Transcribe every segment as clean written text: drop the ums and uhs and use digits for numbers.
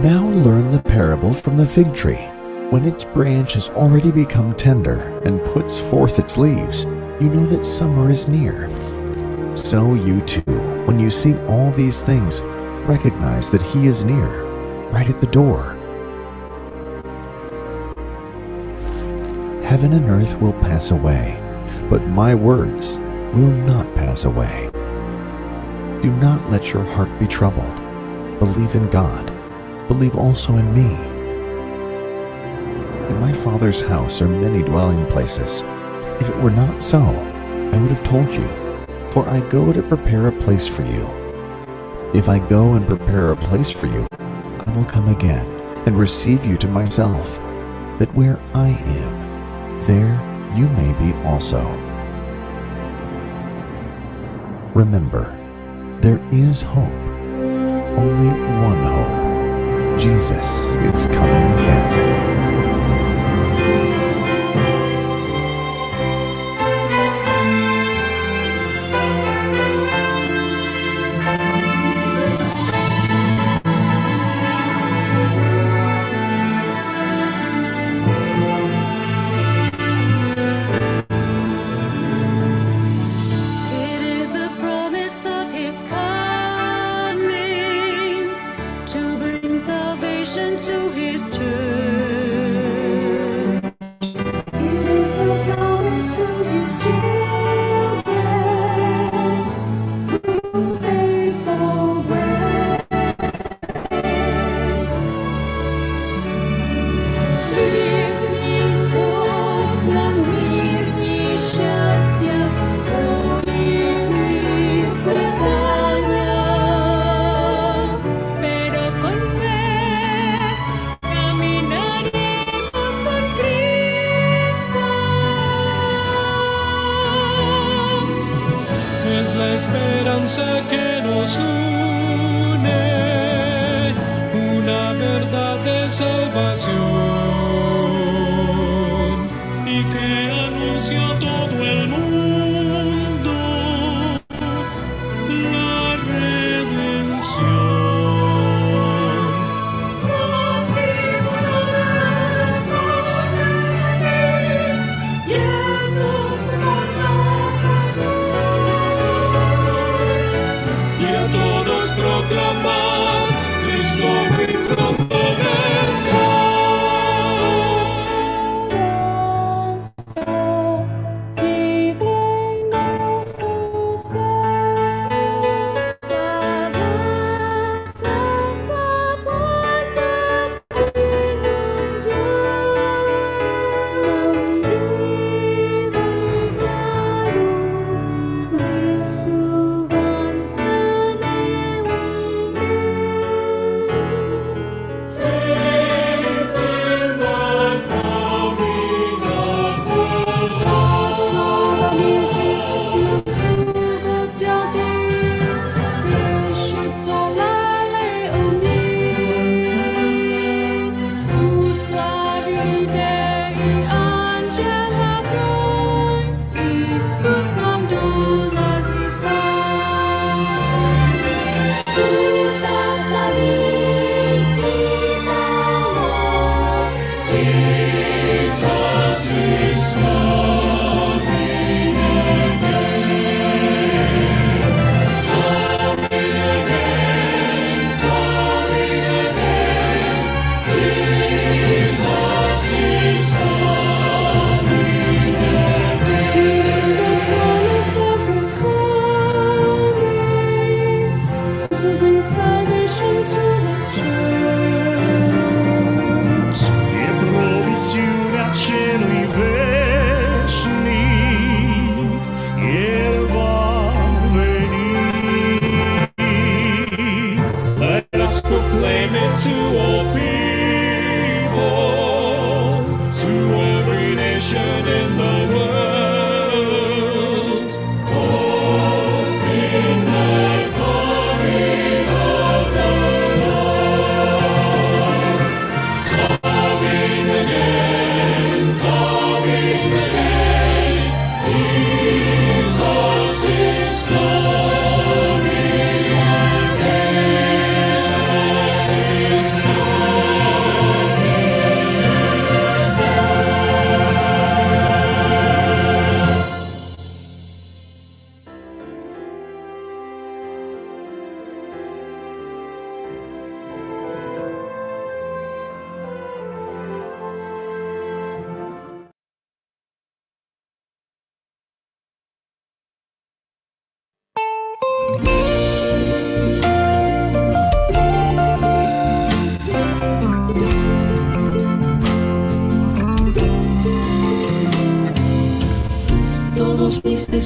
Now learn the parable from the fig tree. When its branch has already become tender and puts forth its leaves, you know that summer is near. So you too, when you see all these things, recognize that he is near, right at the door. Heaven and earth will pass away, but my words will not pass away. Do not let your heart be troubled. Believe in God. Believe also in me. In my Father's house are many dwelling places. If it were not so, I would have told you, for I go to prepare a place for you. If I go and prepare a place for you, I will come again and receive you to myself, that where I am, there you may be also. Remember, there is hope, only one hope. Jesus is coming again. It is the promise of his coming to bring salvation to his church. It is a promise to his children who faith obey. Их несет к нам в мир несчастья, боль и страдания. Pero con fe caminaremos con Cristo. Es la esperanza que nos une, una verdad de salvación y que anuncia a todo el mundo la redención. Y a todos proclamar, Cristo muy pronto vendrá.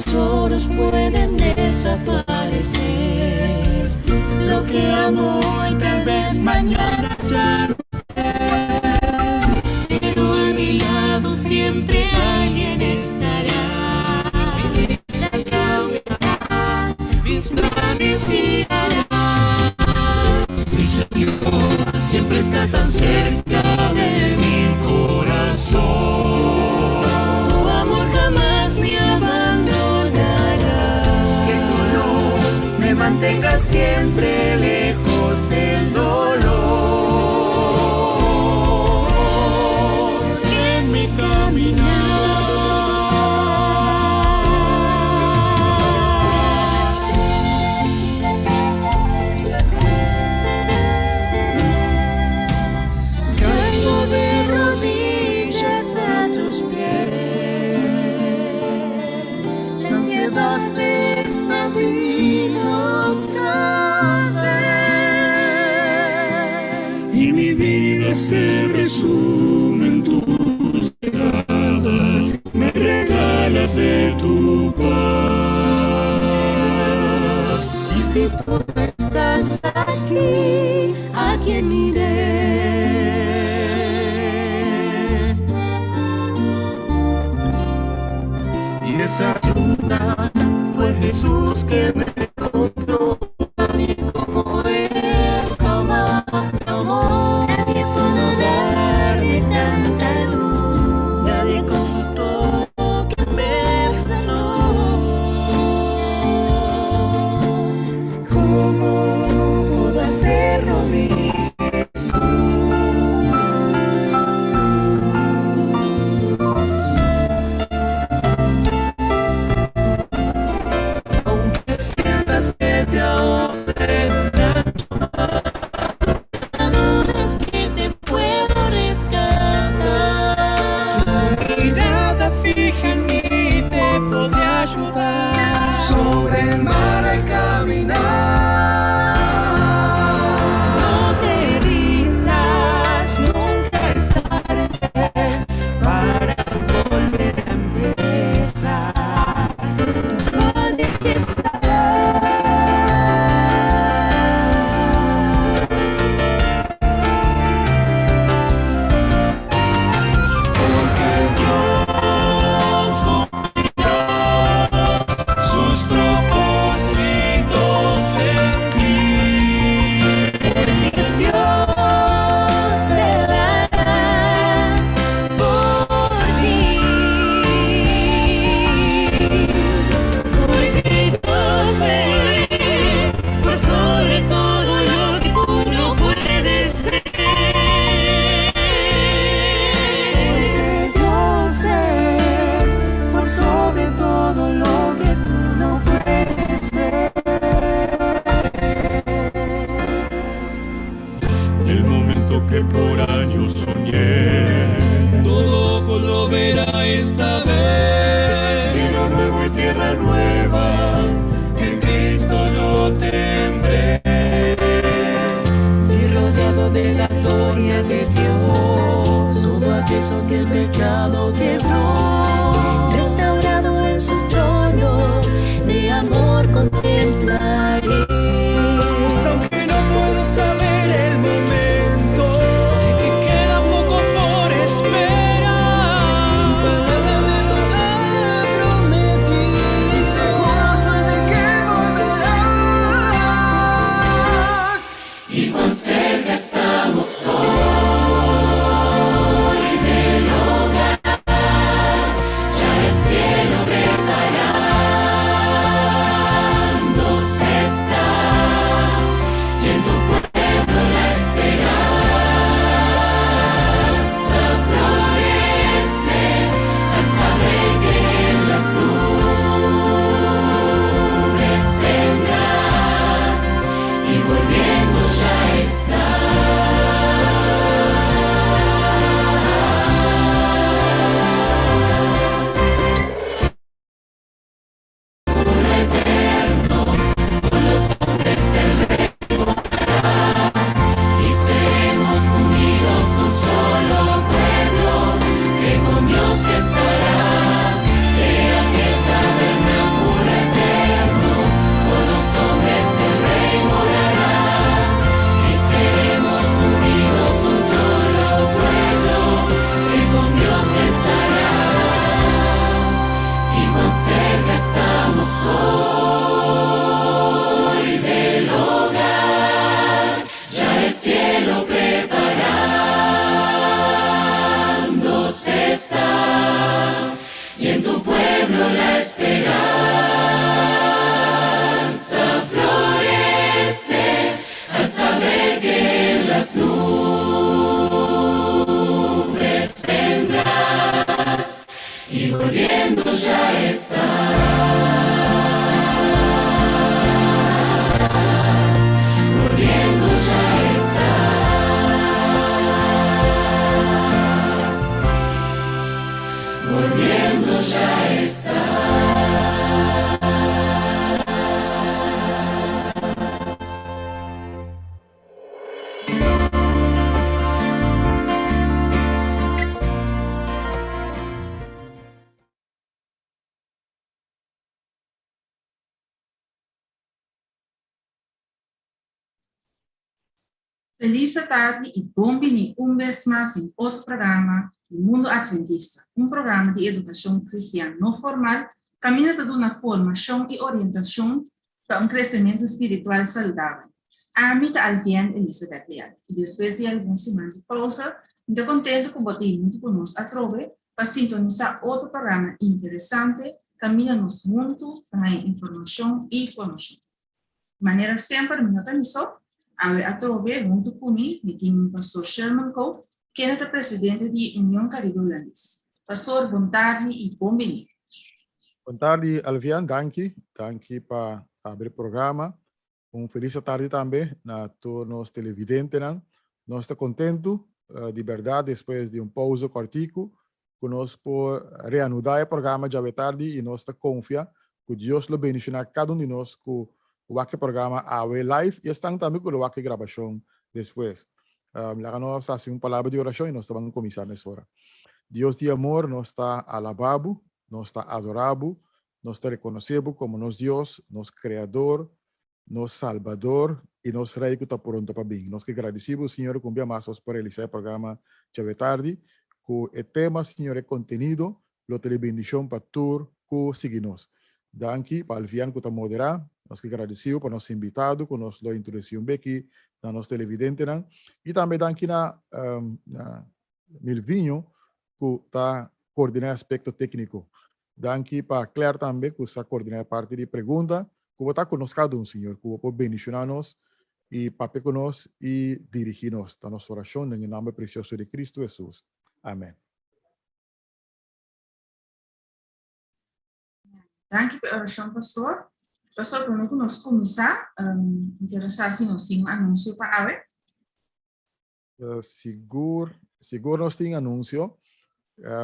tesoros pueden desaparecer. Lo que amo hoy tal vez mañana ya no esté. Pero a mi lado siempre alguien estará. Mi vida cambiará, mis planes girará. Mi Señor siempre está tan cerca de mi corazón. Tu amor jamás me abandonará. Que tu luz me mantenga siempre lejos del dolor. En mi caminar. Caigo de rodillas a tus pies. La ansiedad de esta vida otra vez. Y mi vida se resume en tu llegada. Me regalas de tu paz. Y si tú no estás aquí, ¿a quién iré? Y esa luna fue Jesús que me encontró. Nadie como él jamás me amó. Nadie pudo darme tanta luz. Nadie con su toque me sanó. ¿Cómo pudo hacerlo mi Jesús? Aunque sientas que te ahogue No es que te puedo rescatar. Tu mirada fija en mí te podré ayudar. Sobre el mar al caminar. No te rindas, nunca es tarde Para volver a empezar. Tu Padre te está. Porque Dios cumplirá sus propósitos en ti. Porque Dios se dará por ti. Porque Dios ve por sobre todo lo que tú no puedes ver. Porque Dios ve por sobre todo lo que tú no puedes ver. El momento que por años soñé, todo ojo lo verá esta vez. Cielo nuevo y tierra nueva, que en Cristo yo tendré. Y rodeado de la gloria de Dios, todo aquello que el pecado quebró, Restaurado en su trono, de amor contemplaré. Pues aunque no puedo saber el momento, sé que queda poco por esperar. Tu palabra me lo ha prometido. y seguro soy de que volverás. Y cuán cerca estamos hoy del hogar, ya el cielo preparándose está, y en tu pueblo la esperanza florece al saber que en las nubes vendrás y volviendo ya está. Eterno, con los hombres el rey y seremos unidos un solo pueblo que con Dios estará. He aquí el tabernáculo. Felis atardi y bon bini un bes mas den otro programa di Mundo Adventista, un programa di educacion cristian no formal caminda ta duna formacion y orientacion pa un crecemento spiritual saludabel. Ami ta Alvienne Elizabeth Leal y despues di algun siman di pausa mi ta contento cu bo ta hunto cu nos atrobe pa sintonisá otro programa interesante kaminda nos huntu ta haña informashon i formashon. Manera semper mi no ta mi so, awe atrobe huntu ku mi mi tin Pastor Sherman Koop kende ta presidente di Union Caribe Hulandes. Pastor bon tardi i bon bini. Bon tardi Alvian, danki, danki pa abri programa. Un felis atardi tambe na tur nos televidentenan. Nos ta kontentu di bèrdat despues di un pousa kòrtiku ku nos por reanudá e programa djawe tardi i nos ta konfia ku Dios lo bendishoná kada un di nos ku wak e programa awe live i esnan tambe ku lo wak e grabashon despues. Laga nos hasi un palabra di orashon i nos ta ban kuminsá mesora. Dios di amor, nos ta alabá bo, nos ta adorá bo, Nos ta rekonosé bo komo nos Dios, nos Kreador, nos Salbador i nos Rei ku ta pronto pa bin. Nos ke gradisí bo, Señor, ku un bia mas nos por realisá e programa djawe tardi, ku e tema, Señor, e kontenido lo ta di bendishon pa tur ku sigui nos. Danki pa Alvian ku ta moderá. Nos ke gradisí bo pa nos invitado ku nos lo introdusí un beki na nos televidentenan. I tambe danki na na Milvinho ku ta koordiná e aspekto tékniko. Danki pa Claire tambe ku sa koordiná e parti di pregunta. Ku bo ta ku nos kada un, Señor. Ku bo por bendishoná nos i papia ku nos i dirigí nos. Ta nos orashon den e nòmber presioso di Kristu Hesus. Amèn. Danki pa e orashon, Pastor. Pastor, promé ku nos kuminsá, mi ker sa si nos tin un anunsio pa awe. Sigur, sigur nos tin anunsio.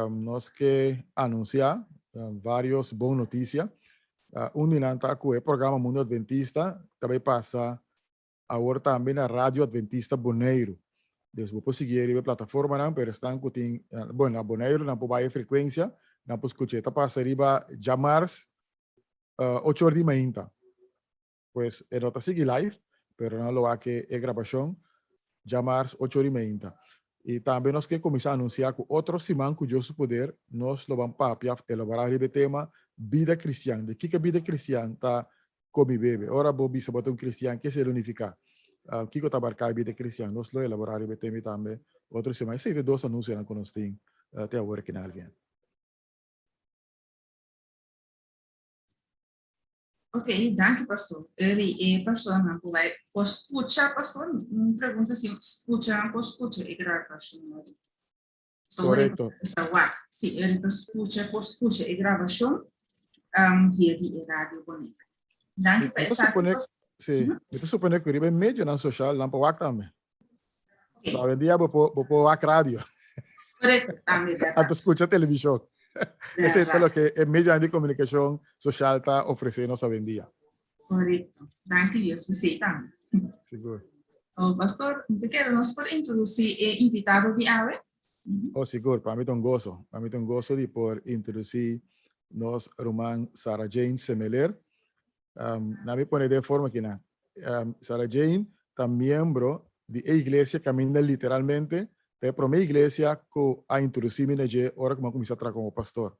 Nos ke anunsiá varios bon notisia. Un di nan ta ku e programa Mundo Adventista ta bai pasa awor tambe na Radio Adventista Boneiru. Dus bo por sigui riba e plataformanan, pero esnan ku tin, bueno, na Boneiru nan por bai e frekuensia, nan por skucha. E ta pasa riba djamars ocho or di mainta. Pues e no ta sigui live, pero nan lo wak e grabashon djamars ocho ora i meinta. I tambe nos ke kuminsá anunsiá ku otro siman ku Dios su poder nos lo ban papia òf elaborá riba e tema bida kristian. Di kiko bida kristian ta komi bebe? Ora bo bisa bo ta un kristian ke esei lo nifiká? Kiko ta abarká e bida kristian? Nos lo elaborá riba e tema tambe otro siman. Esei ta e dos anunsionan ku nos tin te awor aki na Alvien. Ok, danki pastor. Eri e personanan ku bai por skucha pastor, un pregunta si skucha nan por skucha e grabashon ori. So ori Correcto. sa wak. Si eri ta skucha por skucha e grabashon um, via di e radio Bonaire. Danki Mi pa ta esaki supone, pastor. sí, mi ta supone ku riba e medionan social nan por wak tambe. Ok, So, awendia bo por, bo por wak radio, correcto tambe anto bèrdat. skucha televishon. Esei ta Bèrdat. loke e medionan di komunikashon sosial ta ofresé nos awendia. Correcto. Danki Dios pa esei tambe. Sigur. Oh, pastor, mi ta kere nos por introdusí e invitado di awe? Oh, sigur. Pa mi ta un goso. Pa mi ta un goso di por introdusí nos ruman Sarah Jane Semeler. Um, na mi pone den forma aki na. Um, Sarah Jane ta miembro di e iglesia caminda literalmente ta e prome iglesia cu a introduci mi na dje ora cu mi a cuminsa traha como pastor.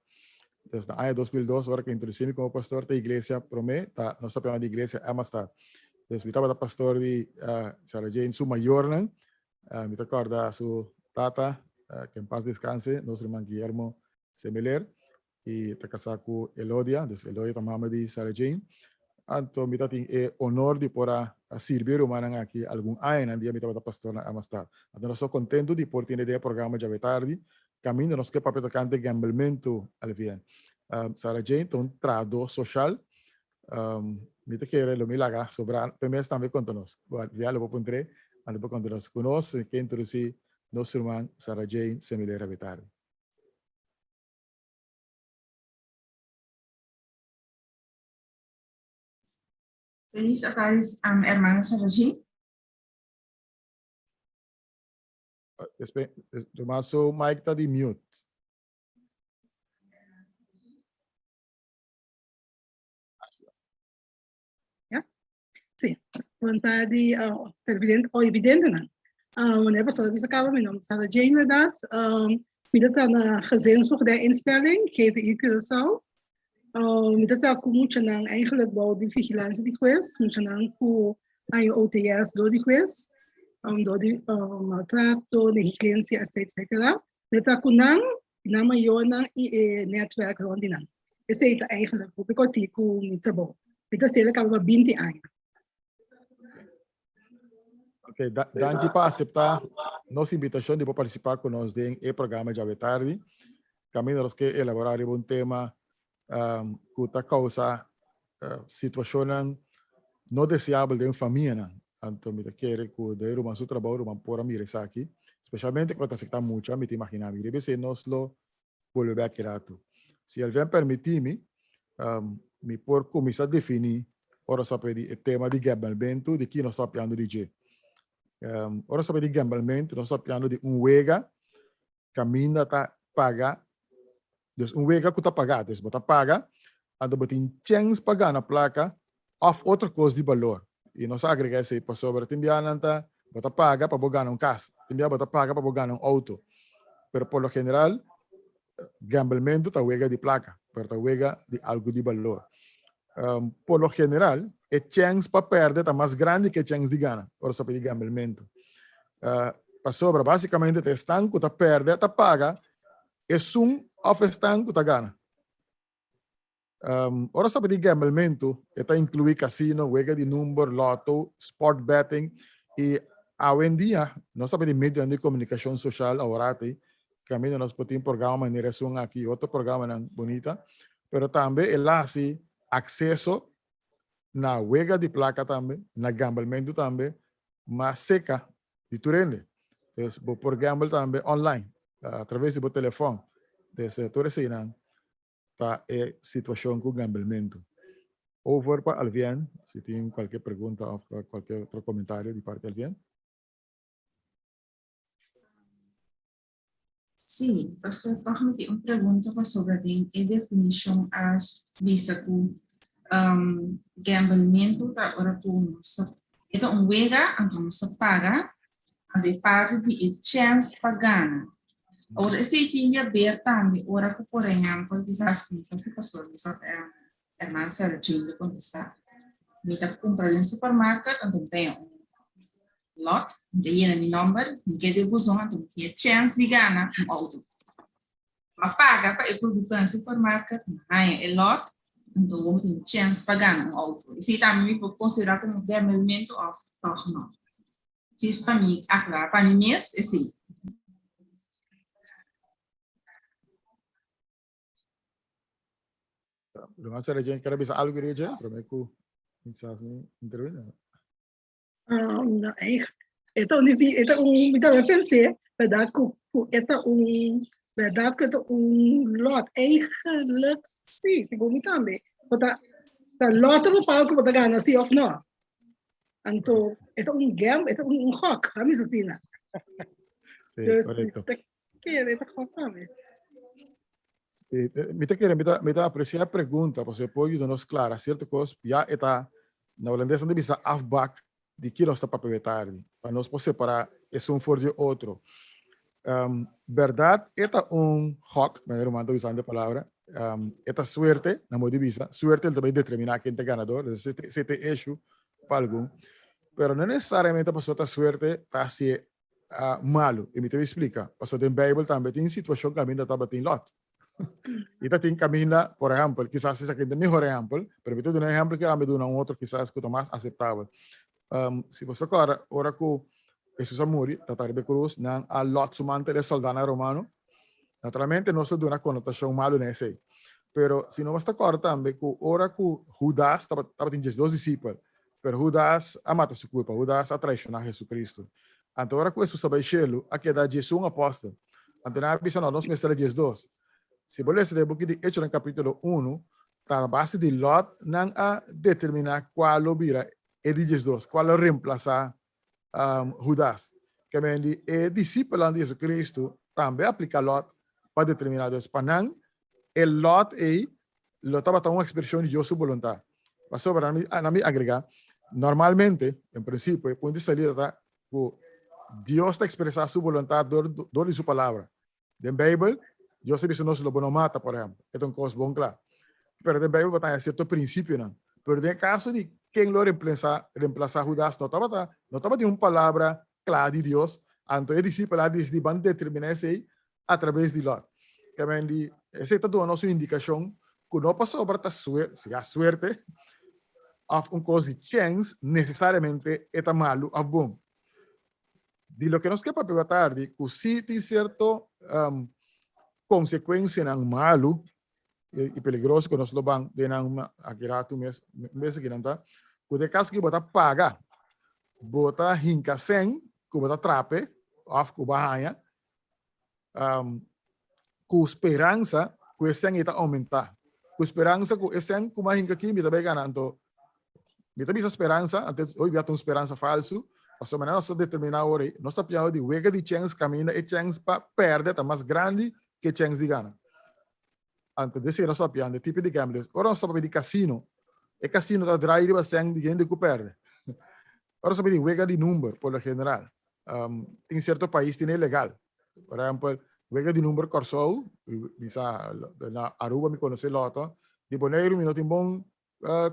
Entonces, na aña 2002, ora cu a introduci mi como pastor, ta iglesia prome, ta, nos ta pema di iglesia Amistad. Entonces, mi tabata pastor di uh, Sarah Jane, su mayornan. Uh, mi ta corda su tata, uh, que en paz descanse, nos herman Guillermo Semeler. I ta kasá ku Elodia, dus Elodia ta mama di Sarah Jane. Anto mi ta tin e honor di por a sirbi e rumannan aki algun añanan dia mi tabata pastor na Amistad. Anto nos ta kontentu di por tene den e programa djawe tardi, kaminda nos ke papia tokante gambelmentu alvien. Sarah Jane ta un trahadó soshal. Mi ta kere lo mi laga sobra p'e mes tambe konta nos. Ya lo por puntr'é, anto por konta nos. Ku nos ke introdusí nos ruman Sarah Jane Semilera Betari. Feliz atardi, hermana Sarah-Jean. Ruman su mic ta di mute. Ja? Sí. Bon tardi, televidente o evidentenan. Meneer Pastor bisa kaba, mi nomber ta Sarah Jane Wedat. Mi ta traha na Gezinsvoogdij-instelling, GVI Curaçao. Mi ta traha ku muchanan eigenlijk bou di vigilansia di hues, muchanan ku haña OTS dor di hues, dor di maltrato, negligensia, etcetera, etcetera. Mi ta traha ku nan, nan mayornan i e netwerk rond di nan. Esei ta eigenlijk hopi kòrtiku mi trabou. Mi ta hasiel kaba pa binti aña. Ok, da, danki pa acepta nos invitacion di por participa cu nos den e programa djawe tardi. Caminda nos ke elabora riba un tema um, cu ta causa uh, situacionnan no deseabel den famianan. Anto mi ta kere cu den ruman su trabou ruman por a mira esaki, specialmente cu ta afecta mucha, mi ta imagina mi. Riba esey nos lo bolbe bek rato. Si Elvin permití mi, um, mi por kuminsá definí ora sa pedi e tema di gambelmentu, di ki nos ta papiando di dje. Um, ora sa pedi gambelmentu, nos ta papiando di un wega kaminda ta paga, dus un wega ku ta pagá, dus bo ta paga, anto bo tin chèns pa gana plaka òf otro kos di balor. I nos a agregá esei pasobra tin biaha nan ta bo ta paga pa bo gana un kas, tin biaha bo ta paga pa bo gana un outo. Pero por lo general gambelmentu ta wega di plaka, pero ta wega di algu di balor. Por lo general e chèns pa pèrdè ta mas grandi ku e chèns di gana ora sa pidi gambelmentu. Pasobra basikamente ta esnan ku ta pèrdè ta paga esun òf esnan ku ta gana. Um, ora sa di gambelmentu, e ta inclui casino, wega di number, lotto, sport betting y awendia nos ta di medionan di comunicacion social ahorati, caminda nos por tin programa manera esun aki y otro programanan bunita, pero tambe el a haci acceso na wega di placa tambe, na gambelmentu tambe, mas seca di tur hende. Dus bo por gamble tambe online, a traves di bo telefon. Dus tur eseinan ta e situacion cu gambelmento. Over pa Alvien, si tin cualkier pregunta of cualkier otro comentario di parti Alvien. Sí, pastor, toch mi tin un pregunta pasobra den e definicion a bisa cu um, gambelmento ta ora cu nos ta, e ta un wega, anto nos ta paga, anto e parti di e chance pa gana. Ora esei tin di haber tambe ora ku por ehèmpel kisas mi sa si pastor mi sa hermana Sarah Jane lo kontestá. Mi ta kumpra den supermarket anto mi ta haña un lot, mi ta yena mi nòmber, mi keda e buzon anto mi tin e chèns di gana un outo. Mi a paga pa e produkto na supermarket, mi haña e lot, anto mi tin chèns pa gana un outo. Esei tambe mi por konsiderá komo gambelmentu òf tòg nò? Djis pa mi aclara pa mi mes esey. Ruman Sarah Jane quiere bisa algo Sarah Jane? Prome cu quizás mi intervene. No, echt. E ta un difi, e ta un, mi tambe pensé, verdad, ku, ku e ta un, verdad ku e ta un lot. Eigenlijk, sí, segun mi tambe. Bo ta, ta lot bo pago ku bo ta gana, sí of no. Anto, e ta un gam, e ta un, un gok, a mi asina. Sí, Dus, correcto. mi ta kere, e ta gok tambe. Sí, mi ta kere, mi ta, mi ta aprecia e pregunta, pasobra e por yuda nos clara cierto cos, ya e ta, na holandes nan ta bisa afbak di ki nos ta papia we tardi, pa nos por separa esun for di e otro. Um, berdad, e ta un gok, manera ruman ta usando e palabra, um, e ta suerte, na modo di bisa, suerte ta bay determina ken ta ganador, dus si te, si te issue pa algun, pero no necesariamente pasobra ta suerte ta hacié uh, malo, y mi te bay explica, pasobra den Bijbel tambe tin situacion caminda tabatin lot. Y ta tin caminda, por ehempel, kisas esaki ta mihor ehempel, pero mi ta duna un ehempel que ami duna un otro kisas cu ta mas aceptabel. Um, si bo ta acorda, ora cu Jesus a muri, ta riba e cruz, nan a lot su mantel e soldanan romano. Naturalmente nos ta duna connotacion malo na esey. Pero si nos ta acorda tambe cu ora cu Judas, tabatin diesdos discipel, pero Judas a mata su curpa, Judas a traiciona Jesucristo. Anto ora cu Jesus a bay cielo, a keda diesun apostel. Anto nan a bisa, no, nos mester a diesdos. Si bo lesa den e buki di Echonan capitulo uno, ta a base di lot nan a determina cua lo bira e di diesdos, cua lo reemplasa Hudas. Ke men di e disipelnan di Jesucristo tambe a aplica lot pa determina. Dus pa nan e lot ei lo tabata un expresion di Dios su boluntad. Pasobra, nan mi agrega, normalmente, en principio, e punto di salida ta cu. Dios ta ekspresá su boluntat dor dor di su palabra. Den Beibel, Dios ta bisa nos lo bo no mata, por ehèmpel. E ta un kos bon kla. Pero den Beibel bo ta haña sierto prinsipionan. Pero den e kaso di ken lo remplesá remplasá Hudas no tabata no tabatin un palabra kla di Dios, anto e disipelnan a disidí ban determiná esei atrabes di lòt. Kèmen di esei ta duna nos un indikashon ku no pasobra ta suer sea suerte òf un kos di chèns nesesariamente e ta malu òf bon. Di loke nos ke papia atardi ku si tin sierto konsekuensianan malu i peligroso ku nos lo ban den nan aki ratu mes mes aki nan ta ku den kaso ku bo ta paga bo ta hinka sèn ku bo ta trape òf ku bo a haña ku speransa ku e sèn ei ta oumentá, ku speransa ku e sèn ku mi a hinka aki mi ta bai gana. Anto mi ta bisa speransa, anto hoy bia ta un speransa falsu, pasobra manera nos ta determiná awor ei, nos ta piaba di wega di chèns kaminda e chèns pa pèrdè ta mas grandi ku e chèns di gana. Anto di esei nos ta papiando, e tipo di gambling. Ora nos ta papia di kasino, e kasino ta drai riba sèn di hende ku pèrdè. Ora nos ta papia di wega di number, por lo general, tin sierto pais tin e legal. Por ehèmpel, wega di number Kòrsou, bisa na Aruba mi konosé lòtò, di Boneiru mi no tin bon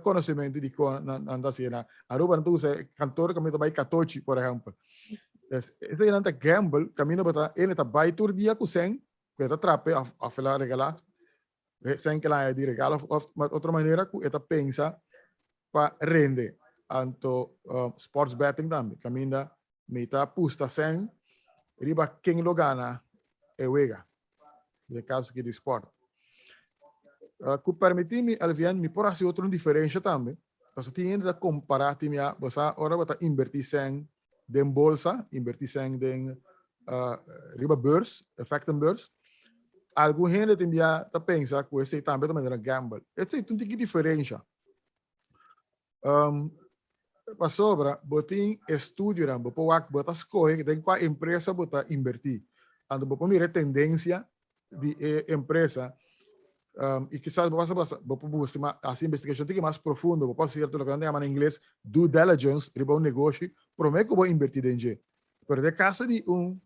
konosementu di kon nan ta hasi. Na Aruba nan ta usa e kantor kaminda ta bai katochi, por ehèmpel. Esei nan ta gamble, kaminda bo ta, ene ta bai tur dia ku sèn, ku e ta trape òf el a regalá, sèn ku el a haña di regalo òf otro manera ku e ta pensa pa rende. Anto sports betting tambe, kaminda mi ta pusta sèn riba ken lo gana e wega, den e kaso aki di sport. Ku permití mi, Alvien, mi por hasi otro un diferensha tambe, pasobra tin hende ta kompará tin mia, bo sa ora bo ta inbertí sèn den bolsa, inbertí sèn den riba beurs, effectenbeurs, algun hende tin bia ta pensa ku esei tambe ta manera gamble. Esei ta un tiki diferensha. Pasobra bo tin estudionan, bo por wak, bo ta skohe den kua empresa bo ta inbertí. Anto bo por mira e tendensia di e empresa i kisas bo pasa pasa bo por buska mas hasi investigashon tiki mas profundo, bo por hasi sierto loke nan ta yama na ingles due diligence riba un negoshi promé ku bo inbertí den dje. Pero den kaso di un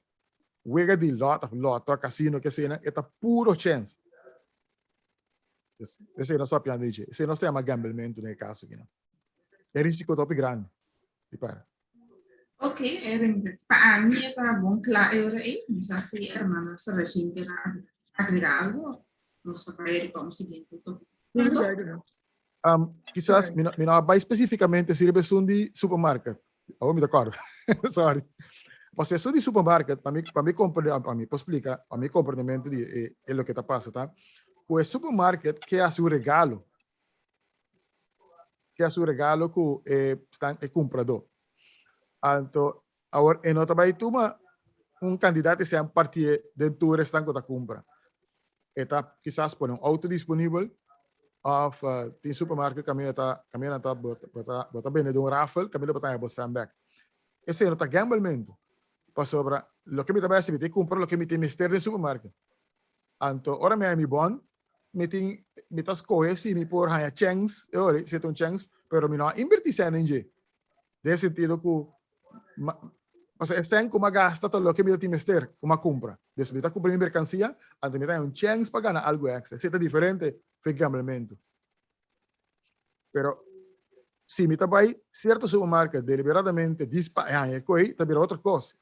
wega di lòt òf lòtò, kasino, ke asina, e ta puro chèns. Esei nos ta papiando di dje. Esei nos ta yama gamblementu den e kaso aki. E risiko ta hopi grandi di para. Ok, Erwin, pa ami e ta bon kla e ora ei. Mi sa si hermana Sarah-Jane kier agrega algo. Nos ta bai riba un siguiente tópiko. Punto. Kisas mi no a bai spesifikamente sirbi esun di supermarket. Awor mi ta kòrda. Sorry. Pasobra esun di supermarket, pa mi, pa mi komprende, pa mi por splika, pa mi komprendementu di e, e loke ta pasa ta, ku e supermarket ke hasi un regalo. Ke hasi un regalo ku e stan e kumpradó. Anto, awor e no ta bai tuma un kantidat di sèn partié den tur esnan ku ta kumpra. E ta kisas pone un outo disponibel òf tin supermarket kaminda ta kaminda nan ta bo ta bo ta bende den un rafel kaminda bo ta haña bo sèn bèk. Esei no ta gamblementu pasobra loke mi ta bai hasi mi ta kumpra loke mi tin mester den supermarket. Anto ora mi haña mi bòn mi tin mi ta skohe si mi por haña chèns e ora si e ta un chèns pero mi no a inbertí sèn den dje den e sentido ku pasobra e sèn ku mi a gasta ta loke mi ta tin mester ku mi a kumpra. Dus mi ta kumpra mi merkansia, anto mi ta haña un chèns pa gana algu èkstra. Esei ta diferente for e gamblementu. Pero si mi ta bai sierto supermarket deliberadamente dis pa e haña e koe, ta bira otro kos.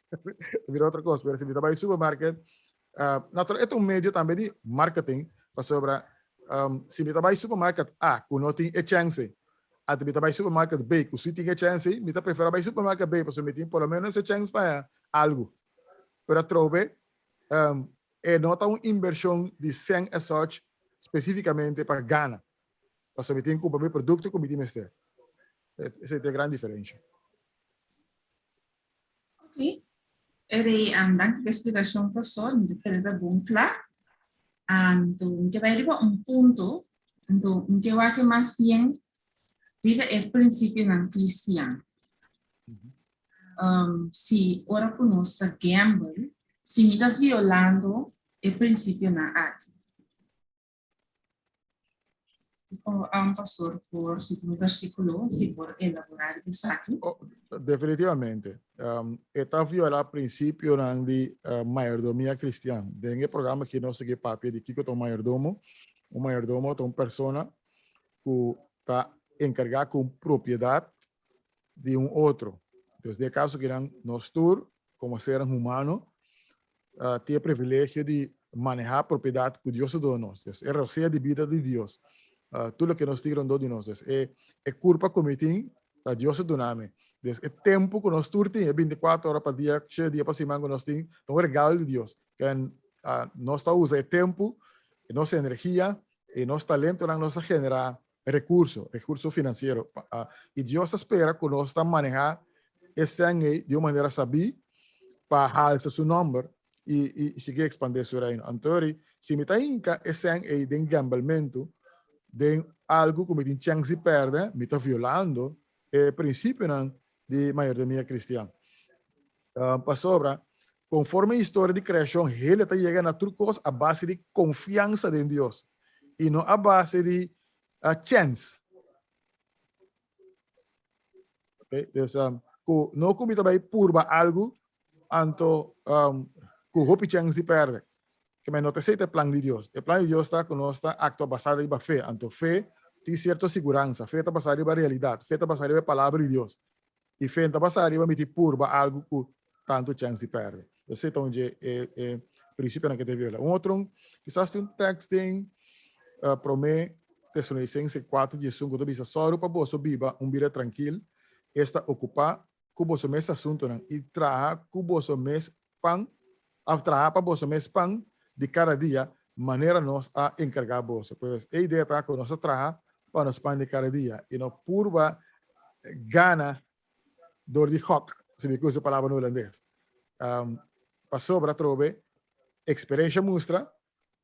Ta bira otro kos. Pero si mi ta bai supermarket, natural e ta un medio tambe di marketing, pasobra si mi ta bai supermarket A ku no tin e chènse, anto mi ta bai supermarket B ku si tin e chènse, mi ta prefera bai supermarket B pasobra mi tin por lo menos e chèns pa haña algu. Pero atrobe e no ta un invershon di sèn esoch spesífikamente pa gana, pasobra mi tin kumpra mi produkto ku mi tin mester. Esei ta e gran diferensha. Ok. Erei, danki pa e splikashon, pastor. Mi ta kere ta bon kla. Anto, mi ke bai riba un punto, anto mi ke wak mas bien riba e prinsipionan kristian. Si ora ku nos ta gamble, si mi ta violando e prinsipionan aki. Un pastor por si un versículo, si por elaborar esaki. Oh, definitivamente. E ta viola principionan di mayordomia cristian. Den e programa aki nos sigui papia di kiko ta un mayordomo. Un mayordomo ta un persona ku ta enkargá ku un propiedat di un otro. Dus den e kaso kinan nos tur komo sernan humano tin e privilegio di manehá propiedat ku Dios a duna nos. Dus e rosea di bida di Dios. Tur loke nos tin rondó di nos. Dus e e kurpa ku mi tin ta Dios a duna mi. Dus e tempu ku nos tur tin, e bintikuater ora pa dia, shete dia pa siman ku nos tin, ta un regalo di Dios. Ken nos ta usa e tempu, nos energia i nos talentonan nos ta generá rekurso, rekurso finansiero. I Dios ta spera ku nos ta manehá e sèn ei di un manera sabí pa halsa su nòmber i sigui ekspandé su reino. Anto ri, si mi ta hinka e sèn ei den gambelmentu, den algu ku mi tin chèns di pèrdè, mi ta violando e prinsipionan di mayordomia kristian. Pasobra, konforme historia di kreashon, hende ta yega na tur kos a base di konfiansa den Dios i no a base di chèns. Okay? Dus, ku no ku mi ta bai purba algu, anto ku hopi chèns di pèrdè. Ke men no ta esei ta e plan di Dios. E plan di Dios ta ku nos ta aktua basá riba fe. Anto fe tin sierto siguransa. Fe ta basá riba realidat. Fe ta basá riba e Palabra di Dios. I fe no ta basá riba mi tin purba algu ku tantu chèns di pèrdè. Esei ta un dje e e prinsipionan ke ta viola. Un otro, kisas tin un tèks den Promé Tesalonisense kuater diesun ku ta bisa, Sòru pa boso biba un bida trankil, esta okupá ku boso mes asuntunan i traha ku boso mes pan, òf traha pa boso mes pan di kada dia, manera nos a enkargá boso. Pues, e idea ta ku nos ta traha pa nos pan di kada dia i no purba gana dor di gòk, si mi ke usa e palabra na hulandes. Pasobra atrobe eksperensha mustra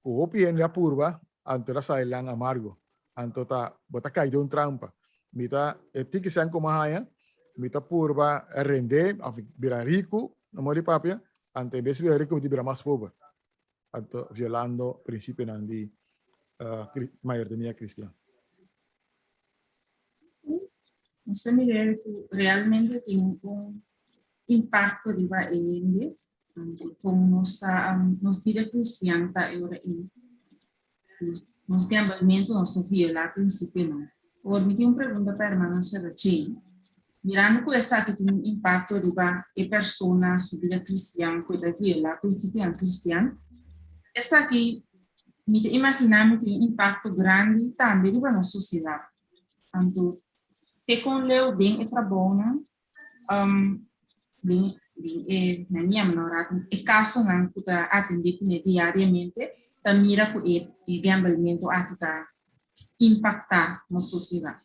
ku hopi hende a purba anto el a sali lan amargo. Anto ta bo ta kai den un trampa. Mi ta e tiki sèn ku mi a haña, mi ta purba rende òf bira riku, na modo di papia, anto en bes di bira riku mi ta bira mas pober. Anto violando prinsipionan di mayordomia kristian. Nos ta mira ku realmente tin un impakto riba e hende, kon nos ta, nos bida kristian ta e ora ei. Nos gambelmentu nos ta violá prinsipionan. Awor mi tin un pregunta pa hermana Sarah Jane. Mirando ku esaki tin un impakto riba e persona su bida kristian ku e ta violá prinsipionan kristian, esaki mi ta imaginá mi tin un impakto grandi tambe riba nos sosiedat. Anto, te kon leu den e trabounan, den den e, nan mi yama nan rato, e kasonan ku ta atendé kuné diariamente, ta mira ku e e gambelmentu aki ta impaktá nos sosiedat.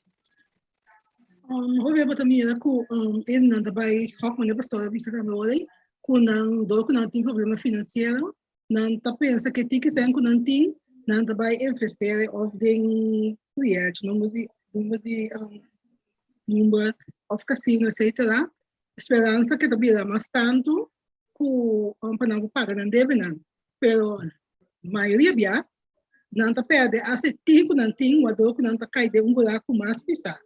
Hopi bo ta mira ku e nan ta bai gòk manera pastor a bisa tambe ora ei, ku nan dor ku nan tin problema finansiero, nan ta pensa ke tiki sèn ku nan tin, nan ta bai investeren òf den proyèkt, number di number di number òf kasino etsetera, speransa ke ta bira mas tantu ku pa nan por paga nan debenan. Pero mayoria bia nan ta pèrdè asta e tin ku nan tin wador ku nan ta kai den un buraku mas pisá.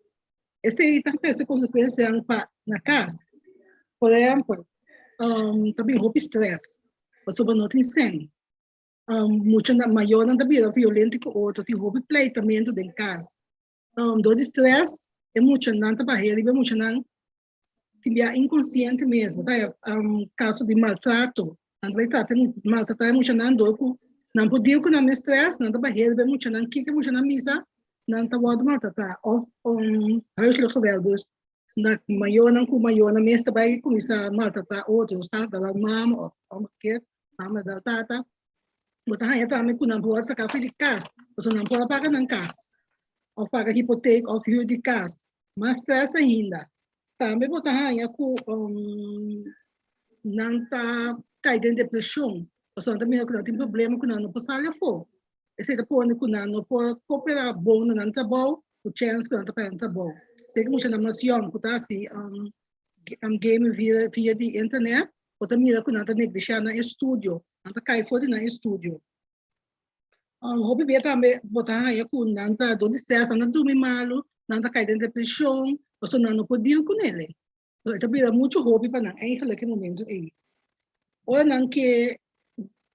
Esei ta trese konsekuensianan pa na kas. Por ehèmpel, ta bin hopi strès pasobra no tin sèn. Muchanan, mayornan ta bira violento ku otro, tin hopi pleitamentu den kas. Dor di strès e muchanan ta bah'é riba e muchanan tin bia inkonsiente mes. Bo ta haya kaso di maltrato, nan ta bai trata maltratá e muchanan dor ku nan por deal ku nan mes strès, nan ta bai riba e muchanan, kiko e muchanan bisa, nan ta wòrdu maltratá òf huiselijk geweld. Dus na mayornan ku mayornan mes ta bai kuminsá maltratá otro, tata dal mama òf omgekeerd, mama dal tata. Bo ta haña tambe ku nan por wòrdu saká for di kas, pasobra nan por a paga nan kas òf paga hipotek òf hür di kas. Mas strès ainda. Tambe bo ta haña ku nan ta kai den depreshon, pasobra nan ta mira ku nan tin problema ku nan no por sali afó. Esei ta pone ku nan no por koperá bon na nan trabou, ku chèns ku nan ta pèrdè nan trabou. Esei ku muchanan mas yòn ku ta hasi gaming via via di internet, bo ta mira ku nan ta neglishá nan estudio, nan ta kai for di nan estudio. Hopi bia tambe bo ta haña ku nan ta dor di strès, nan ta drumi malu, nan ta kai den depreshon, pasobra nan no por deal ku nele. E ta bira muchu hopi pa nan eigenlijk e momento ei. Ora nan ke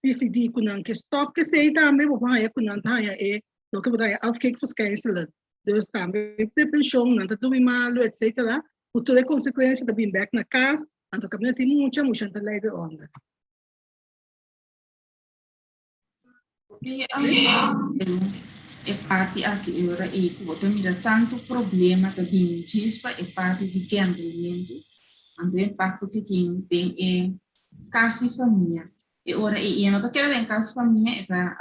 disidí ku nan ke stòp kesei tambe bo por haña ku nan ta haña e loke bo ta haña afkikverschijnselen. Dus tambe depreshon, nan ta drumi malu etsetera, ku tur e konsekuensia ta bin bèk na kas, anto kaminda tin mucha, mucha ta lei eronder. E e parti aki e ora ei ku bo ta mira tantu problema ta bini djis pa e parti di gamblementu, anto e impakto ku tin den e kas di famia. E ora ei e no ta keda den kas di famia, e ta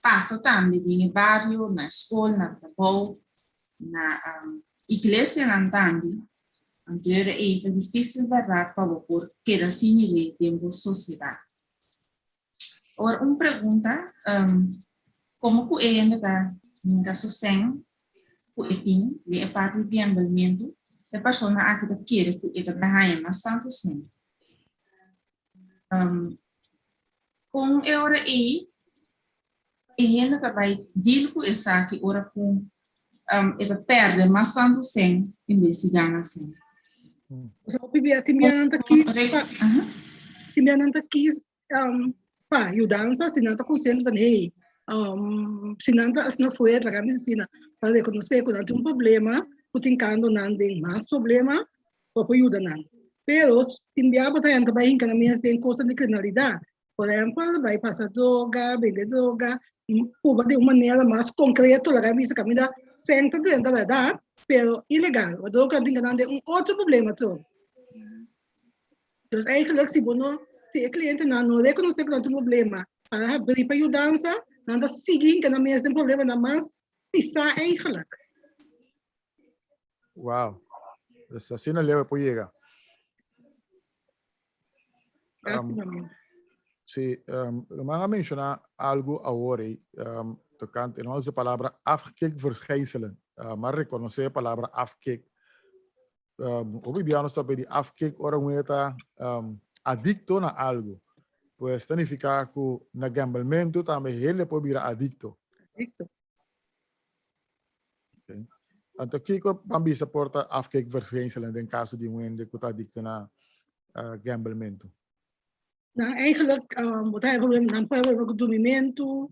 pasa tambe den e bario, na skol, na trabou, na iglesianan tambe. Anto e ora ei ta difísil bèrdat pa bo por keda sin mir'é den bo sosiedat. Ora un pregunta, um, como cu e hende ta hinca su sen cu e tin den e parti di gamblementu, e persona aki ta kere cu e ta haña mas tantu sen. Um, con e ora ei e hende ta bai deal cu esaki ora cu um, e ta perde mas tantu sen en bes di gana sen? Osea, hopi bia tin bia nan ta kies pa, tin bia nan ta kies um, pa yudansa si nan ta konsiente van hey, um, si nan ta asina fuerte, laga mi asina, pa rekonosé ku nan tin un problema ku tin kando nan den mas problema, bo por yuda nan. Pero tin bia bo ta hende ta bai hinka nan mes den kosnan di kriminalidat. Por ehempel, bai pasa droga, bende droga, prueba di un manera mas concreto, laga bisa caminda senta drenta verdad, pero ilegal. Wa droga tin ganan den un otro problema tro. Dus eigenlijk si bo no, si e clientenan no reconoce cu nan tin un problema, para habri pa yudansa, nan ta sigui hinca nan mes den problemanan mas pisa eigenlijk. Wow. Dus asina leu e por yega. Lástimamente. Sí, Roman a menciona algo awor ei, tocante, no usa palabra afkikverschijnselen, maar reconoce e palabra afkik. Hopi bia nos ta pedi afkik ora un ta adicto na algo. Pues ta nifica cu na gamblemento tambe hende por bira adicto. Adicto. Okay. Anto kiko ban bisa por ta afkikverschijnselen den caso di un hende cu ta adicto na gamblemento? Nou, eigenlijk, um, wat hij probleem, nan problema cu dormimento,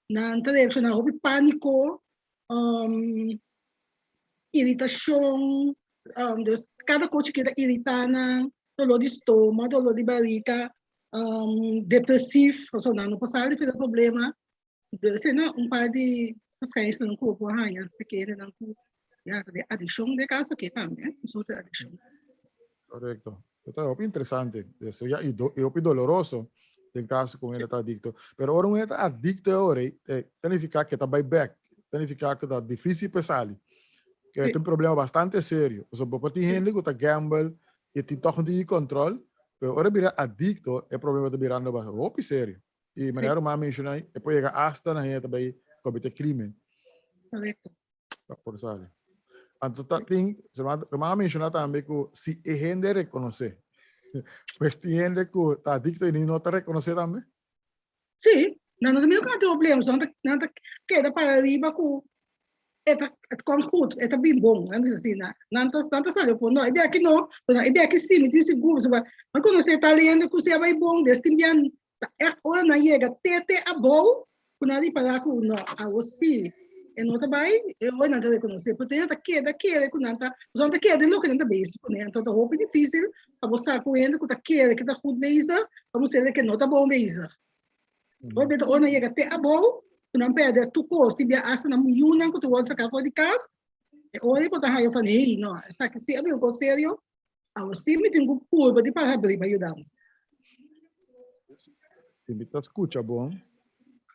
nan ta reacciona hopi panico, um, irritacion, um, dus cada coche keda irrita nan, dolor di stoma, dolor di barriga, um, depressief, so nan no por sali di problema. Dus esei un par di verschijnselen ku bo por haña si kere nan ku ya ta di adikshon den kaso aki tambe, un soort di adikshon. Korekto. E ta hopi interesante. Eso ya i do, i hopi doloroso den kaso ku un hende ta adikto. Pero ora un hende ta adikto e ora ei, eh, ta nifiká ku e ta bai bèk. Ta nifiká ku ta difísil pa e sali. Ke Sí. ta un problema bastante serio. Pasobra bo por tin hende ku ta gamble i tin tòg un tiki kòntròl, pero ora e bira adikto e problema ta birando hopi serio. I manera Román a menshoná, e por yega asta na hende ta bai komete krimen. Korekto. Pa por sali. Anto ta tin, Román a menshoná tambe ku si e hende rekonosé, pues tin hende ku ta adikto i no ta rekonosé tambe? Sí, nan no ta mira ku nan tin problema, so nan ta keda para riba ku e ta het komt goed, e ta bin bon, nan bisa asina. Nan ta nan ta sali afó, no, e biaha no, pero e biaha sí, mi tin sigur, pasobra mi konosé tal hende ku si a bai bon, des tin biaha ta ègt ora nan yega te te abou ku nan ripará ku no, awo sí e no ta bai, e ora nan ta rekonosé, pero tin hende ta keda kere ku nan ta, pasobra nan ta kere den loke nan ta bezig kuné, anto ta hopi difísil pa bo sa ku hende ku ta kere ku ta goed bezig, pa mustra ke no ta bon bezig. Hopi bes ora nan yega te abou, ku nan pèrdè tur kos, tin bia asta nan yunan ku ta wòrdu saká for di kas, e ora ei bo ta haña van, hey, no, esaki sí a bira un kos serio, awor sí mi tin ku purba di para habrí pa yudansa. Si mi ta skucha bon,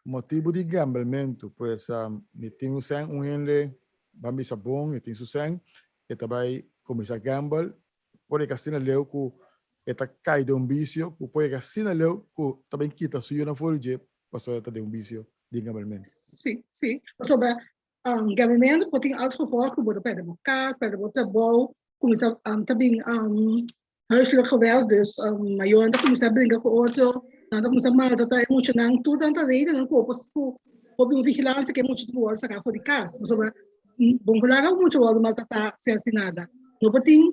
motibu di gamblementu, pues mi tin un sèn, un hende ban bisa bon, e tin su sèn, e ta bai kuminsá gamble, por yega asina leu ku e ta kai den un bisio ku por yega asina leu ku ta bin kita su yunan for di dje pasobra e ta den un bisio di gambelmentu. Sí, sí. Pasobra um, gambelmentu por tin als gevolg ku bo ta pèrdè bo kas, pèrdè bo trabou, kuminsá um, ta bin um, huiselijk geweld, dus um, mayornan ta kuminsá bringa ku otro, nan ta kuminsá maltratá e muchanan, tur nan ta redennan ku bo por ku Por bin un vigilansia ku e mucha tin ku wòrdu saká for di kas. Pasobra bon por laga un mucha wòrdu maltratá sin hasi nada. No por tin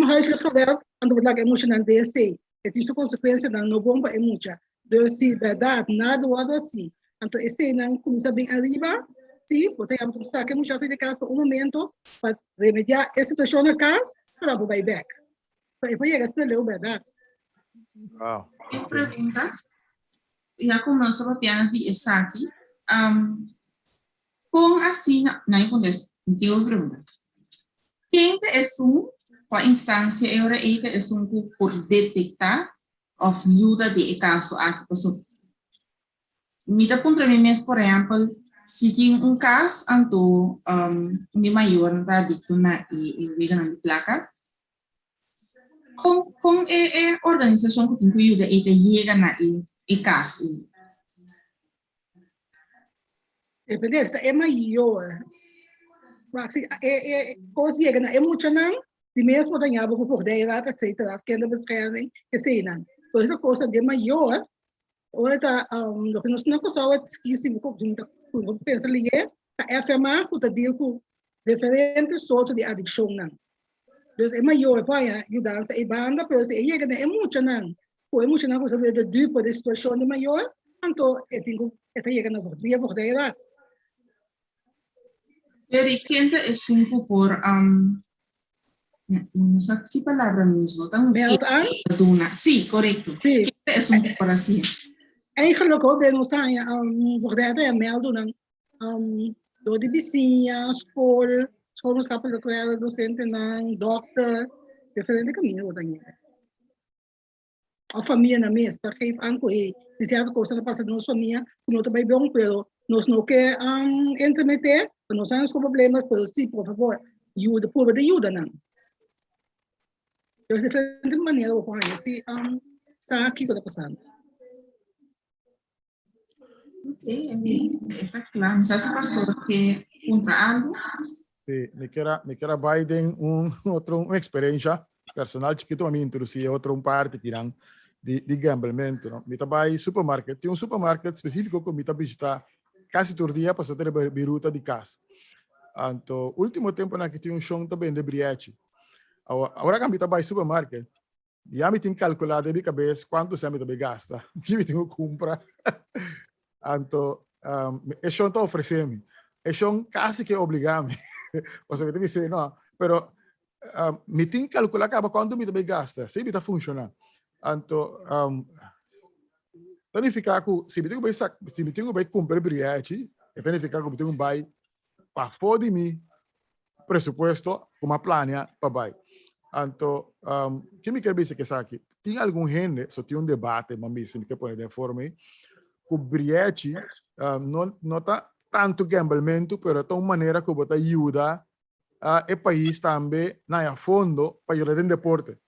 huiselijk geweld, anto por laga e muchanan den esei. E tin su konsekuensianan no bon pa e mucha. Dus si bèrdat nada wòrdu hasi, anto eseinan kuminsá bin ariba, si, bo ta yama tur saka e mucha for di kas pa un momento pa remediá e situashon na kas, pa nan por bai bèk. Pa e por yega asina leu bèrdat. Wow. Un pregunta, ya ku nos a papia di esaki, um, kon asina, na mi kontesta, mi tin un pregunta. Ken ta esun, kua instansia e ora ei ta esun ku por detektá òf yuda den e kaso aki? Pasobra mi ta puntra mi mes, por ehèmpel, si tin un kas anto um, un di mayornan ta adikto na e, e weganan di plaka, Kon, kon e, e organisashon ku tin ku yuda ei ta yega na e, e kas ei? Depende, si ta e mayor. Wak, si e, e kos yega na e muchanan, di mes bo ta ña bo ku voogdijraad, etcetera, kinderbescherming, eseinan. Pero si ta kosnan di e mayor, ora ta, um, loke nos na Kòrsou a skisi, bo ku pensa lié, ta FMA ku ta deal ku diferente sorto di adikshonnan. Dus e mayor por haña yudansa ei banda, pero si e yega na e muchanan, ku e muchanan ku sa bira de dupe di situashon di mayor, anto e tin ku e ta yega na via voogdijraad. Pero i ken ta esun ku por no sa ki palabra mismo, ta un Meld aan? duna. Sí, korekto. Sí. Ken ta esun ku por hasié? Eigenlijk hoor, ben nos ta haña voogdijraad ta haña meldonan Dor di bisiña, skol, skolmaatschappelijk werk, dosentenan, dòkter, diferente kaminda bo ta yega. Òf famianan mes ta geef aan ku hey, tin sierto kosnan ta pasa den nos famia ku no ta bai bon, pero nos no ke intermeter, pa nos no haña nos problemas, pero si por fabor yuda, purba di yuda nan. Dus diferente manera bo por haña si sa kiko ta pasando. Ok, está claro. Mi sa si pastor ke puntra algo. Sí, mi quiera, mi quiera bai den un otro un experiencia personal chiquito a mi introducí otro un parte kiran di, di gamblemento, no? Mi ta bai supermarket, tin un supermarket específico ku mi ta visita casi tur dia paso ta riba mi ruta di cas. Anto último tempo na ki tin un shon ta bende briechi. Ahora que mi ta bai supermarket, Ya mi tin kalkulá den mi kabes kuantu sèn mi ta bai gasta, ki mi tin ku kumpra. Anto, e shon ta ofresé mi. E shon kasi ke obligá mi. Pasobra mi ta bis'é no, pero mi tin kalkulá kaba kuantu mi ta bai gasta, si mi ta funshoná. Anto, ta nifiká ku si mi tin ku bai sak, si mi tin ku bai kumpra e brièchi, e ta nifiká ku mi tin ku bai pafó di mi presupuesto ku m'a plania pa bai. Anto, ke mi kier bisa ku esaki? Tin algun hende, so tin un debate, m'a bisa, mi ke pone den forma ei, ku briechi no no ta tantu gamblementu, pero ta un manera ku bo ta yuda e pais tambe na e fondo pa yuda den deporte.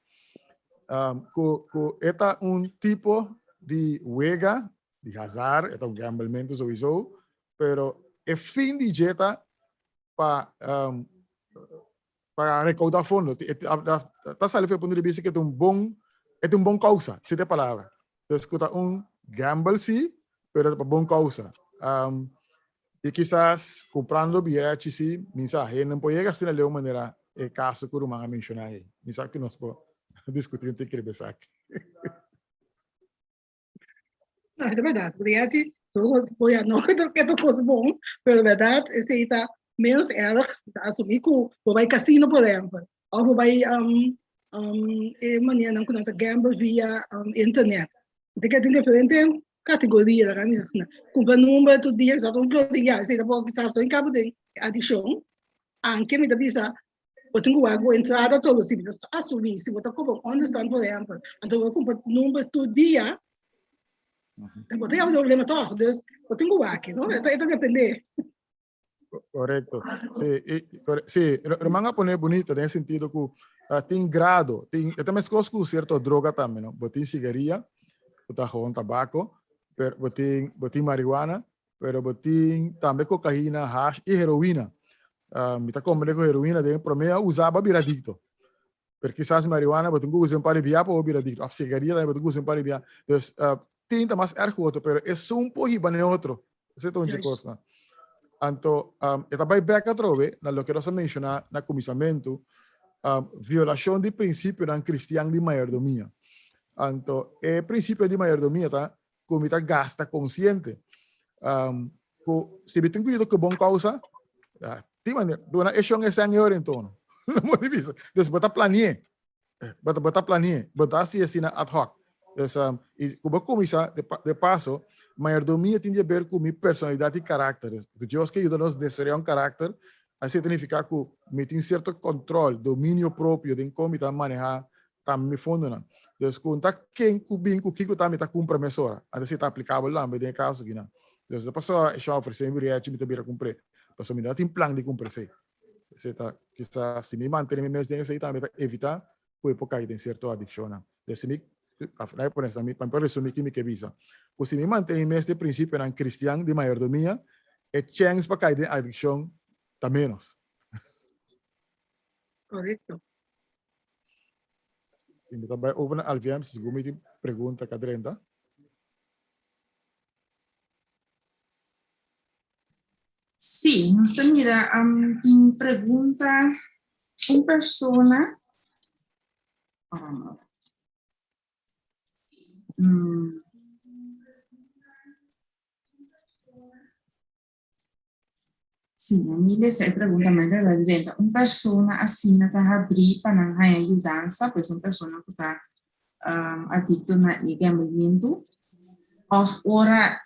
Ku ku e ta un tipo di wega, di hazar, e ta un gamblementu souiso, pero e fin di dje ta pa um, pa recaudar fondo. Ta sali for punto de vista que é un bon, é un bon causa, si de palabra. Entonces, que un gamble sí, pero pa bon causa. Um, y quizás comprando billete sí, minsa, gente no puede llegar así de manera el caso que Román a mencionar ahí. Minsa que nos puede discutir un ticket de aquí. No, e ta bèrdat. Reality, bo ya no ke ta kos bon, pero bèrdat esei ta menos erg, ta asumí ku bo bai kasino por ehèmpel, òf bo bai e maneranan ku nan ta gamble via internet. Bo ta tin diferente kategoria, laga mi bisa asina. Kumpra number tur dia, kisas un florin, ya esei ta por kisas no kaba den adikshon, anke mi ta bisa Bo tin ku wak bo entrada todo si bo ta asumí si bo ta koba un onderstand por ehèmpel anto bo kumpra number tur dia bo ta yama problema tòg dus bo tin ku wak no e ta depende. Korekto si si ruman a pone bunito den e sentido ku tin grado tin e ta meskos ku sierto droga tambe no bo tin sigaria ku ta gewoon tabako pero bo tin bo tin marihuana Pero bo tin tambe kokaina, hash i heroina. Mi ta komprende ku heroina den promé a usa pa bira adikto. Pero kisas marihuana bo tin ku usa un par di bia pa bo bira adikto. Òf sigaria tambe bo tin ku usa un par di bia. Dus tin ta mas erg ku otro, pero esun por hiba na e otro. Esei ta un dje kosnan. Anto, um, e ta bai bek atrobe na loke nos a menshoná na kuminsamentu, um, violashon di prinsipionan kristian di mayordomia. Anto, e prinsipio di mayordomia ta ku mi ta gasta konsiente. Um, ku si mi tin ku yuda ku bon kousa, ah, tin manera, duna e shon e sèn e ora entono. No por di bisa. Dus bo ta planié. Bo ta, bo ta planié. Bo ta hasi asina ad hoc. Dus, um, i ku bo kuminsá, de, de paso, mayordomia tin di haber ku mi personalidat i karakter. Dus, ku Dios ke yuda nos desaroyá un karakter, asina ta nifiká ku mi tin sierto kòntròl, dominio propio den kon mi ta manehá tambe mi fondonan. Dus ku ta ken ku bin ku kiko ta mi ta kumpra mesora. Anto si ta aplikabel tambe den e kaso akinan. Dus ta pasobra e shon ofresé mi birièchi mi ta bira kumpr'é. Pasobra mi no tin plan di kumpra esei. Esei ta kisas si mi mantene mi mes den esei tambe ta evitá ku e por kai den sierto adikshonnan. Dus si mi, af na e pone mi pa mi por resumí ki mi ke bisa. Ku si mi mantene mi mes den prinsipionan kristian di mayordomia, e chèns pa kai den adikshon ta ménos. Korekto. I mi ta bai over na Alviem si sigur mi tin pregunta ka drenta. Sí, nos ta mira um, tin pregunta un persona. Um, Sí, mi lesa e pregunta manera la drenta. Un persona asina ta habrí pa nan haña yudansa, pues un persona ku ta um, adikto na e gamblementu, òf ora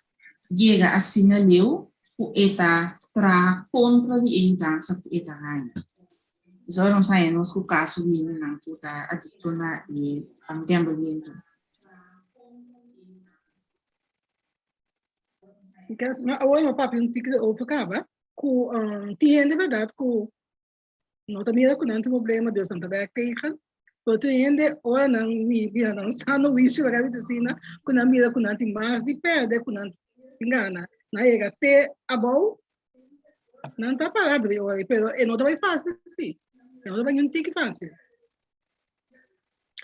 yega asina leu ku e ta traha kontra di e yudansa ku e ta haña. Pues ora nos haña nos ku kaso di hendenan ku ta adikto na e um, gamblementu. Because, ma awor mi papia un tiki over kaba, ku um, tin hende verdad ku no ta mira ku nan tin problema, dus nan ta werk tegen. Pero tin hende ora nan mi mira nan sano huicio laga bisa asina, ku nan mira ku nan tin mas di perde ku nan tin gana. Nan yega te abou, nan ta para abri ora, pero e no ta bai fácil si. E no ta bai ni un tiki fácil.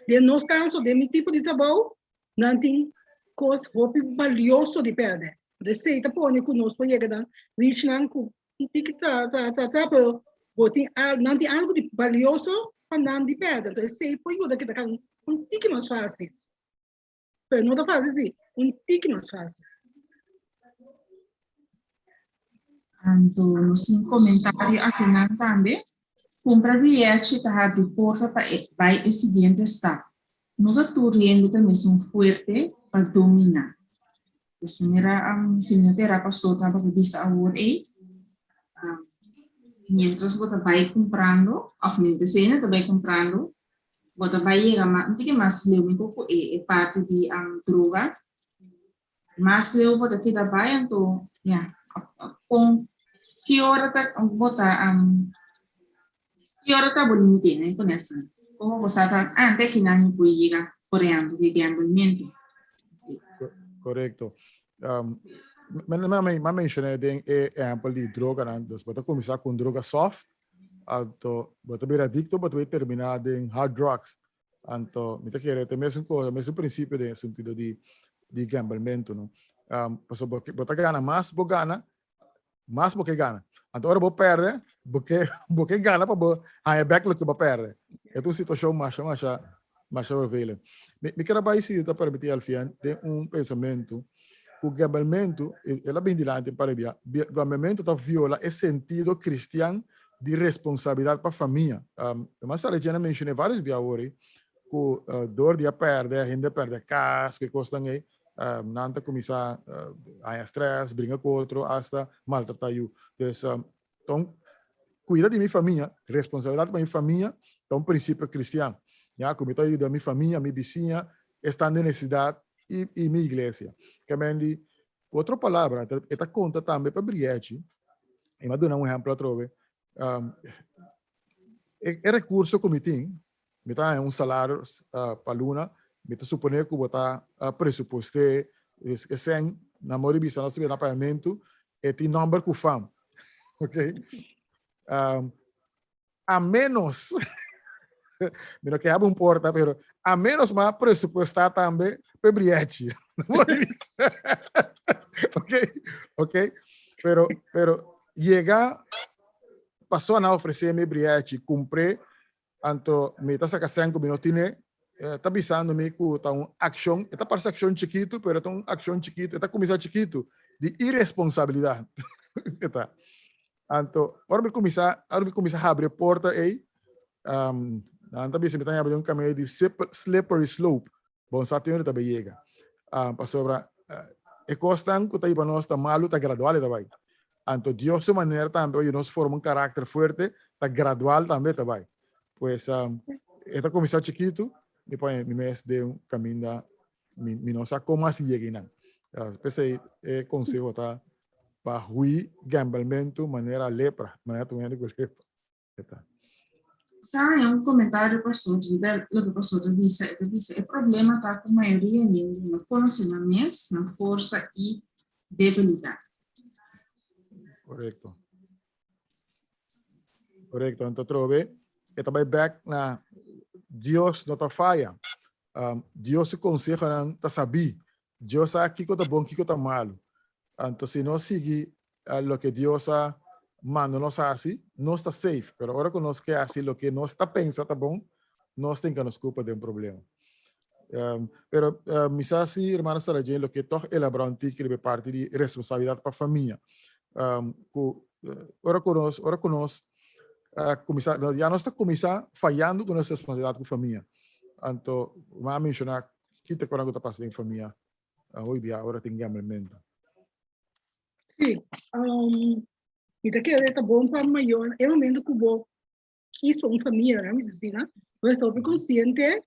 Den nos caso, den mi tipo di trabou, Nan tin kos hopi balioso di pèrdè. Entonces esei ta pone ku nos por yega nan reach nan ku un tiki tra tra tra tra pero bo tin al nan tin algu di balioso pa nan di pèrdè. Entonces esei por yuda kita kan un tiki mas fásil. Pero no ta fásil si, un tiki mas fásil. Anto nos tin komentario akinan tambe. Kumpra biyechi ta habri porta pa e bai e siguiente stap. No ta tur hende ta mesun fuerte pa dominá. Dus manera um, si mi no ta era pasó tabata bisa awor ei, um, mientras bo ta bai kumprando, òf mientras hende ta bai kumprando, bo ta bai yega mas, un tiki mas leu mi ku e, e parti di um, droga. Mas leu bo ta keda bai, anto, ya, kon, ki ora ta, bo ta, um, Ki ora ta bo limite nan ku nesnan? Komo bo sa ta ante kinan mi por yega por ehempel di gamblementu? Korekto. Um, ma menshoné den e ehempel di droganan. Dus bo ta kuminsá ku un droga soft, anto bo ta bira adikto, bo ta bai terminá den hard drugs. Anto mi ta kere ta e mesun kos, e mesun prinsipio den e sentido di di gamblementu, no? Um, pasobra bo ta gana mas bo gana, mas bo ke gana. Anto ora bo perde, bo ke, bo ke gana pa bo haña bek loke bo perde. E ta un situashon masha, masha, masha vervelend. Mi, mi kere bai si ta permití Alfian den un pensamentu ku gambelmentu, el a bin dilanti un par di bia, gambelmentu ta viola e sentido kristian di responsabilidat pa famia. Um, mas tarde Jenna menshoné vários bia awor ei, ku uh, dor di a perde, hende a perde kas, ku e kosnan ei, nan ta kuminsá haña strès, bringa ku otro, asta maltratá yu. Dus, ta un kuida di mi famia, responsabilidat pa mi famia ta un prinsipio kristian. Ya ku mi ta yuda mi famia, mi bisiña, esnan den nesesidat i i mi iglesia. Ke men di, ku otro palabra, e ta konta tambe pa Brièchi, i mi a duna un ehèmpel atrobe, e rekurso ku mi tin, Mi ta haña un salario pa luna, mi ta suponé ku bo ta presupuesté e sèn, na modo di bisa nos ta bira na pagamentu, e tin nòmber ku fam. Ok? A ménos, mi no ke habri un porta, pero a ménos m'a presupuestá tambe p'e brièchi. Ok, ok. Pero, pero yega pasó na ofresé mi briachi, kumpré, anto mi ta saka sen ku mi no tine, eh, ta bisando mi ku ta un akshon, e ta parse akshon chikitu, pero ta un akshon chikitu, e ta kuminsá chikitu, di iresponsabilidat. E ta. Anto, ora mi kuminsá, ora mi kuminsá habri e porta ei, um, nan ta bisa mi ta yama di un kaminda di slippery slope. Bon sa tin ora ta bay yega. Ah, pasobra e kosnan ku ta hiba nos ta malu ta gradual e ta bai. Anto Dios su manera tambe pa nos forma un karakter fuerte ta gradual tambe ta bai. Pues e ta kuminsá chikitu, mi pone mi mes den un kaminda mi mi no sa kon mas yega einan. P'esei e konseho ta pa hui gambelmentu manera lepra, manera tur hende ku lepra. Sa haña un komentario pastor riba loke pastor ta bisa. E ta bisa, E problema ta ku mayoria hende no konosé nan mes, nan forsa i debilidat. Korekto. Korekto. Anto atrobe e ta bai bèk na Dios no ta faya. Dios su konsehonan ta sabí. Dios sa kiko ta bon, kiko ta malu. Anto si nos sigui loke Dios a manda nos hasi, nos ta safe. Pero ora ku nos ke hasi loke nos ta pensa ta bon, nos tin ka nos kupa den problema. Pero mi sa si hermana Sarah Jane loke tòg elaborá un tiki riba e parti di responsabilidat pa famia. Ku ora ku nos, ora ku nos kuminsá, ya nos ta kuminsá fayando ku nos responsabilidat ku famia. Anto, mi a menshoná ki ta kora ku ta pasa den famia hoy dia ora tin gamblemento. Sí, um, mi ta kere ta bon pa mayor, e momento ku bo kies pa un famia, mi si asina, bo esta hopi konsiente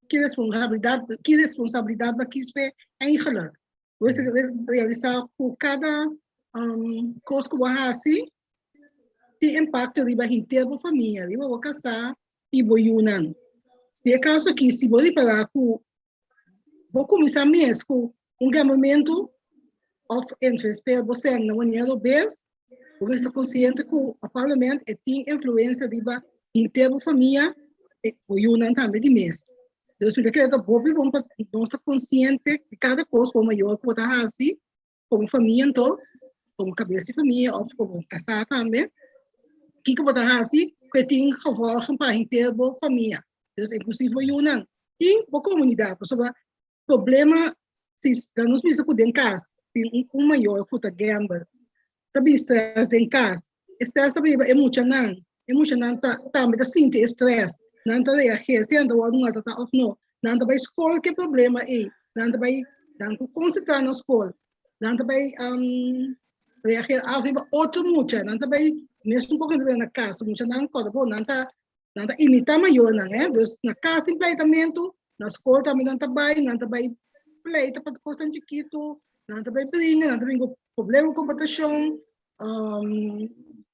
ki responsabilidad, ki responsabilidad bo a kies p'e eigenlijk. Bo mester realisa ku kada um, kos ku bo hasi tin impakto riba henter bo famia, riba bo kasá i bo yunan. Si e kaso aki, si bo ripará ku bo kuminsá mes ku un gambamentu òf investeer bo sèn na manera robes, bo mester konsiente ku apalament e tin influensia riba henter bo famia i bo yunan tambe di mes. Dus mi ta kere ta hopi bon pa nos ta konsiente di kada kos ku bo mayor ku bo ta hasi komo famia anto, komo kabes di famia òf komo kasá tambe, kiko bo ta hasi ku e tin gevolgen pa henter bo famia, dus inklusief bo yunan i bo komunidat. Pasobra problema si dan nos bisa ku den kas tin un mayor ku ta gamble, ta bin stress den kas, e stress ta biba e muchanan, e muchanan ta tambe ta sinti e stress, nan ta reageer si nan ta wòrdu maltratá òf no, nan ta bai skol ku e problema ei, nan ta bai nan ku konsentrá na skol, nan ta bai reageer af riba otro mucha, nan ta bai mesun kos ku nan ta bira na kas, muchanan kòrda bo nan ta nan ta imitá mayornan, dus na kas tin pleitamentu, na skol tambe nan ta bai, nan ta bai pleita pa kosnan chikitu, nan ta bai bringa, nan ta bringa ku problema ku komportashon,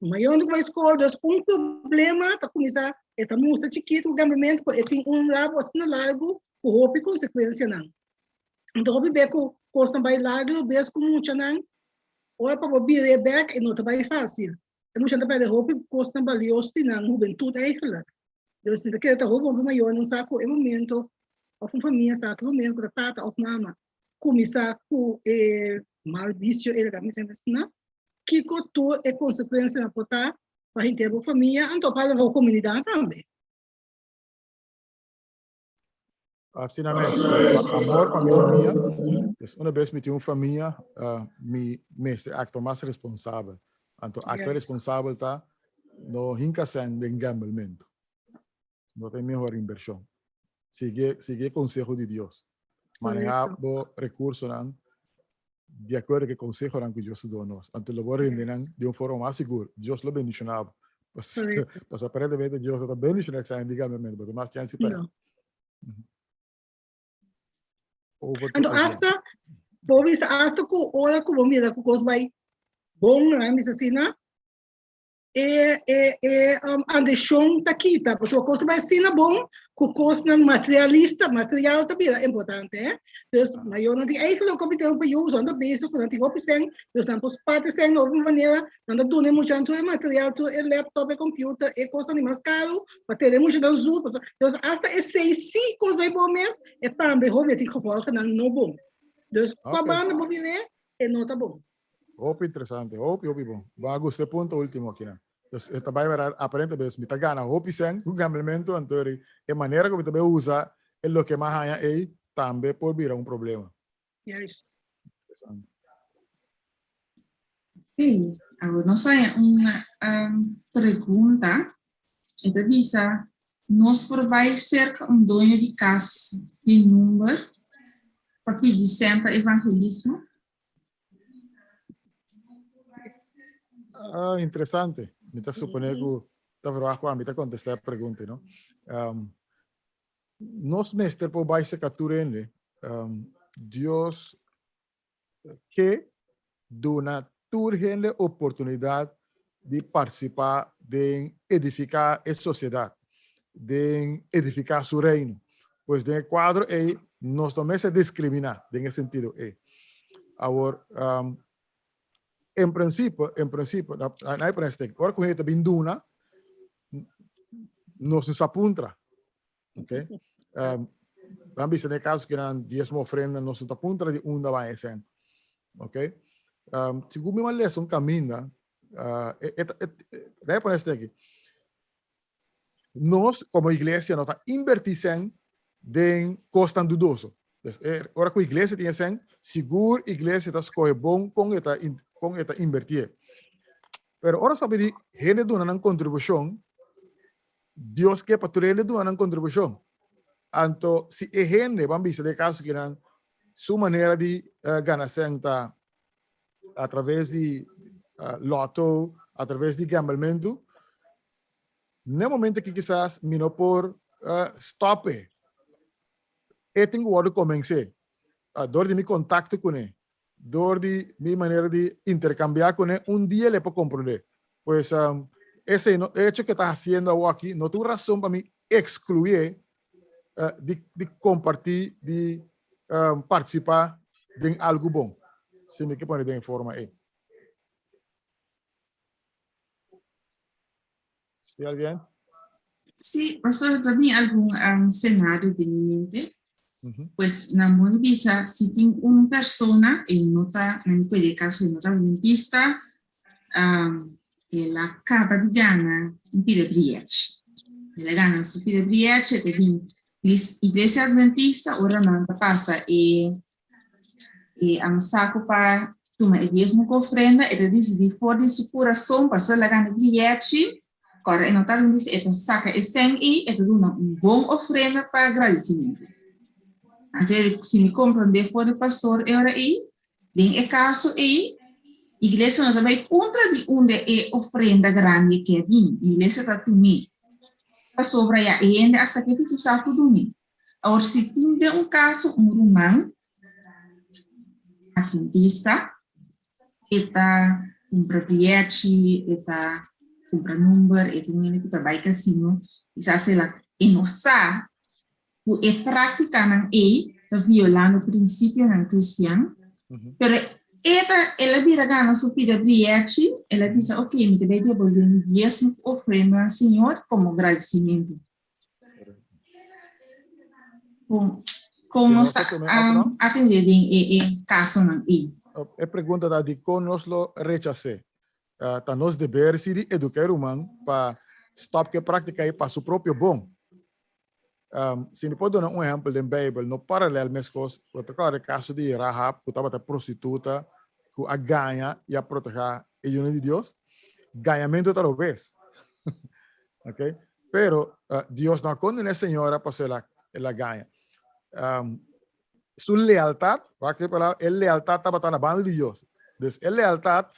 mayornan ku bai skol, dus un problema ta kuminsá, e ta mustra chikitu ku gambamentu, pero e tin un rabo asina largu ku hopi konsekuensianan. Anto hopi be ku kosnan bai largu bes ku muchanan, ora pa bo bira e bèk e no ta bai fásil. E muchanan ta pèrdè hopi kosnan balioso di nan hubentut eigenlijk. Dus mi ta kere ta hopi bon pa mayornan sa ku e momento òf un famia sa ku e momento ku ta tata òf mama kuminsá ku e mal bisio ei laga mi semper asina, kiko tur e konsekuensianan por ta pa henter bo famia anto pa bo komunidat tambe. Asina mes, pa amor pa mi famia, dus una bes mi tin un famia, mi mester actua mas responsabel. Anto actua responsabel ta no hinca cen den gambelmento. No ta e mehor inversion. Sigui, sigui e conseho di Dios. Maneha bo recursonan di acuerdo cu e consehonan cu Dios ta duna nos. Anto lo bo rende nan di un forma mas sigur. Dios lo bendiciona bo. Pasobra aparentemente Dios no ta bendiciona esnan di gambelmento, bo tin mas chance pa No. Anto hasta, bo bisa hasta ku ora ku bo mira ku kos bai bon, nan bisa asina, e e e um, ambishon ta kita, pasobra kos ta bai asina bon ku kosnan materialista, material ta bira importante, eh. Dus mayornan tin eigenlijk hopi tempu pa yu, nan ta bezig ku nan tin hopi sèn, dus nan por spart e sèn na hopi manera, nan ta duna e muchanan tur e material, tur e laptop, e computer, e kosnan di mas karu, pa tene e muchanan zoet, pasobra, dus asta esei si kos bai bon mes, e tambe hopi tin gevolgennan no bon. Dus kua banda bo bira? E no ta bon. Hopi interesante, hopi, hopi bon. Bo a gusta e punto ultimo akinan. Dus e ta bai wera aparentemente mi ta gana hopi sèn ku gamblementu, anto e manera ku mi ta bai usa e loke mi a haña ei tambe por bira un problema. Juist. Interesante. Ok, awor nos haña un um, pregunta. E ta bisa, nos por bai serka un doño di kas di number pa pidi sèn pa evangelismo? Ah, interesante. Mi ta supone ku ta verwacht ku ami ta kontestá e pregunta, no? Um, nos mester por bai serka tur hende. Um, Dios ke duna tur hende oportunidat di partisipá den edifiká e sosiedat, den edifiká su reino. Pues den e kuadro ei nos no mester diskriminá den e sentido ei. Awor, en prinsipio, en prinsipio, na e pone esaki, ora ku hende ta bin duna, nos no sa puntra. Ok. Um, dan bisa den caso que nan diezmo ofrenda no ta puntra di unda van esen. Ok. Um, segun mi ma lesa un caminda, uh, e, e, e, e, pone este aquí. Nos, como iglesia, no ta inverti sen den cos tan dudoso. Dus, eh, ora ku iglesia tin sen, sigur iglesia ta scoge bon con eta, con eta inverti. Pero ora sabi di hende duna nan contribucion, Dios ke pa tur hende duna nan kontribushon. Anto si e hende, ban bisa den e kaso kinan, su manera di gana sèn ta a traves di lotto, a traves di gambelmentu, n'e momento aki kisas mi no por stòp e. E tin ku wòrdu komensé dor di mi kontakto kuné, Door di mi manera di intercambia cune, un dia le por comprende. Pues esey no, e hecho que ta haciendo awo aki no ta un razon pa mi excluye di di comparti, di participa den algo bon, si mi ke pone den e forma ey. Si alguien? Sí, pastor, ta tin algun um, scenario den mi mente. Pues na modo bisa, si tin un persona, e no ta, na mi puede caso, e no ta adventista, um, el a caba di gana un pida briech. El a gana su pida briech, e ta bin iglesia adventista, ora nan ta pasa e E a saco pa tuma e diesmo cu ofrenda, e ta dicidi for di su curason, pasobra el a gana briechi, ora e no ta bisa, e ta saca e cen ei, e ta duna un bon ofrenda pa gradicimento. Anto, si mi comprende for di pastor e ora ei, den e caso ei, iglesia no ta bay contra di unda e ofrenda grandi e ke bin, iglesia ta tum'é, pasobra ya e hende a saca e piso saco dun'é. Awor si tin den un kaso un ruman adventista e ta kumpra biyechi, e ta kumpra number, e ta un hende ku ta bai kasino, kisas el a e no sa ku e práktikanan ei ta violando prinsipionan kristian, pero e ta el a bira gana su pida biyechi, el a bisa ok mi ta bai debolbé mi diesmo ku ofrenda na Señor komo gradisimentu. Kon, kon nos ta um, atendé den e, e kasonan ei? E pregunta ta di kon nos lo rechas'é. Uh, ta nos deber si di eduká e ruman pa stop ke práktika ei pa su propio bon. Um, si mi por duna un ehèmpel den Beibel, no paralel meskos, bo ta kòrda e kaso di Rahab ku tabata prostituta ku a gaña i a protehá e yunan di Dios? Gañamentu ta robes. Ok? Pero uh, Dios no a condena e señora pasobra el a, el a gaña. Um, su lealtad, wak e palabra, e lealtad tabata na banda di Dios. Dus e lealtad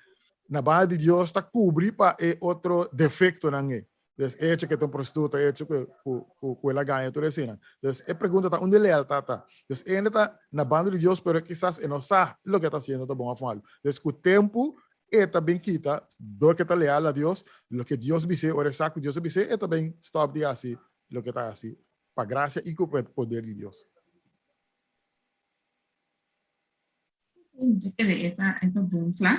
na banda di Dios ta cubri pa e otro defectonan ei. Dus e hecho que ta un prostituta, e hecho que ku, ku, ku el a gaña tur eseinan. Dus e pregunta ta unda e lealtad ta. Dus e hende ta na banda di Dios, pero kisas e no sa loke e ta haciendo ta bon of malo. Dus ku tempu E ta bin kita, dor ku e ta leal a Dios, loke Dios bis'é, ora e sa ku Dios a bis'é, e ta bin stòp di hasi loke e ta hasi pa grasia i ku poder di Dios. Mi ta kere e ta e ta bon kla.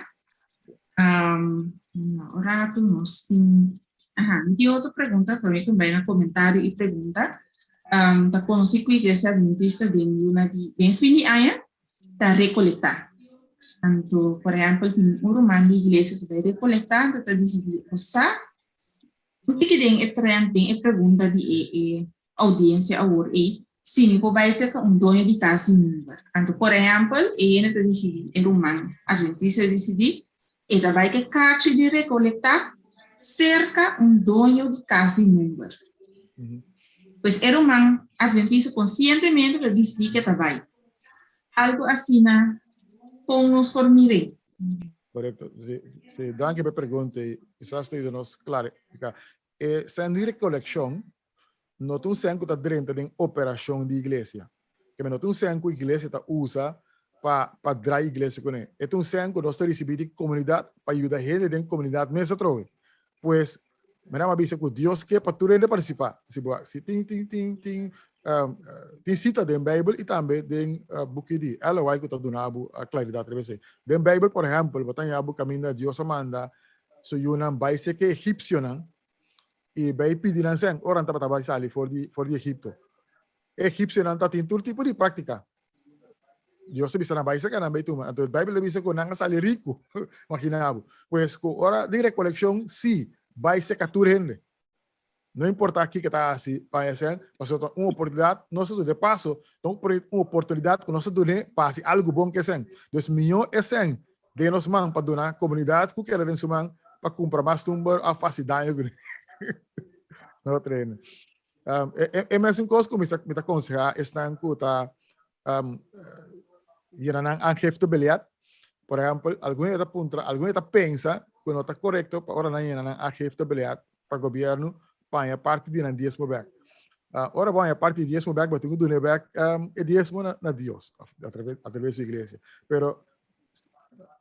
Un ratu nos tin, aha, mi tin otro pregunta promé ku mi bai na komentario i pregunta. Ta konosí ku Iglesia Adventista den luna di, den fin di aña ta rekolektá. Anto, por ehèmpel, tin un ruman di iglesia ta bai rekolektá, anto ta disidí, bo sa, un tiki den e trend, den e pregunta di e e oudiensia awor ei, si mi por bai serka un doño di kas di number. Anto, por ehèmpel, e hende ta disidí, e ruman adventista ta disidí, e ta bai ku e karchi di rekolektá serka un doño di kas di number. Pues e ruman adventista konsientemente ta disidí ku e ta bai. Algu asina, kon nos por mir'é? Korekto. Si, si, danki pa e pregunta ei. Kisas ta yuda nos klarifiká. E sèn di rekolekshon no ta un sèn ku ta drenta den operashon di iglesia. Keme no ta un sèn ku iglesia ta usa pa pa drai iglesia kuné. E ta un sèn ku nos ta risibí di komunidat pa yuda hende den komunidat mes atrobe. Pues, Mira, m'a bisa ku Dios ke pa tur hende partisipá. Si bo si tin tin tin tin um, tin sita den Bijbel i tambe den uh, buki di Ellen White ku ta duna bo uh, klaridat riba esei. Den Bijbel, por ehèmpel, bo ta haña bo kaminda Dios a manda su yunan bai seke egipsionan i bai pidi nan sèn ora nan tabata bai sali for di for di Egipto. E egipsionan ta tin tur tipo di práktika. Dios ta bisa nan bai saca nan bai tuma. Anto Bijbel ta bisa cu nan a sali ricu. Imagina bo. Pues cu ora di recoleccion si bai saca tur hende. No importa kico ta haci pa esei, pasobra ta un oportunidad nos ta duna. De paso, ta un oportunidad cu nos ta duna pa haci algo bon cu esei. Dus miyo esei den nos man pa duna comunidad cu keda den su man pa cumpra mas tumber of haci daño cu no trainen. Um, e, e, e mesun kos ku mi ta, mi ta konsehá esnan ku ta um, yena nan aangiftebeleid. Por ehempel, algun ta puntra, algun ta pensa ku no ta korekto pa ora nan yena nan aangiftebeleid pa gobièrnu paña parti di nan diesmo bèk. Uh, ora bo haña parti di diesmo bèk, bo tin ku duna bèk um, e diesmo na, na Dios, of a traves, a traves su iglesia. Pero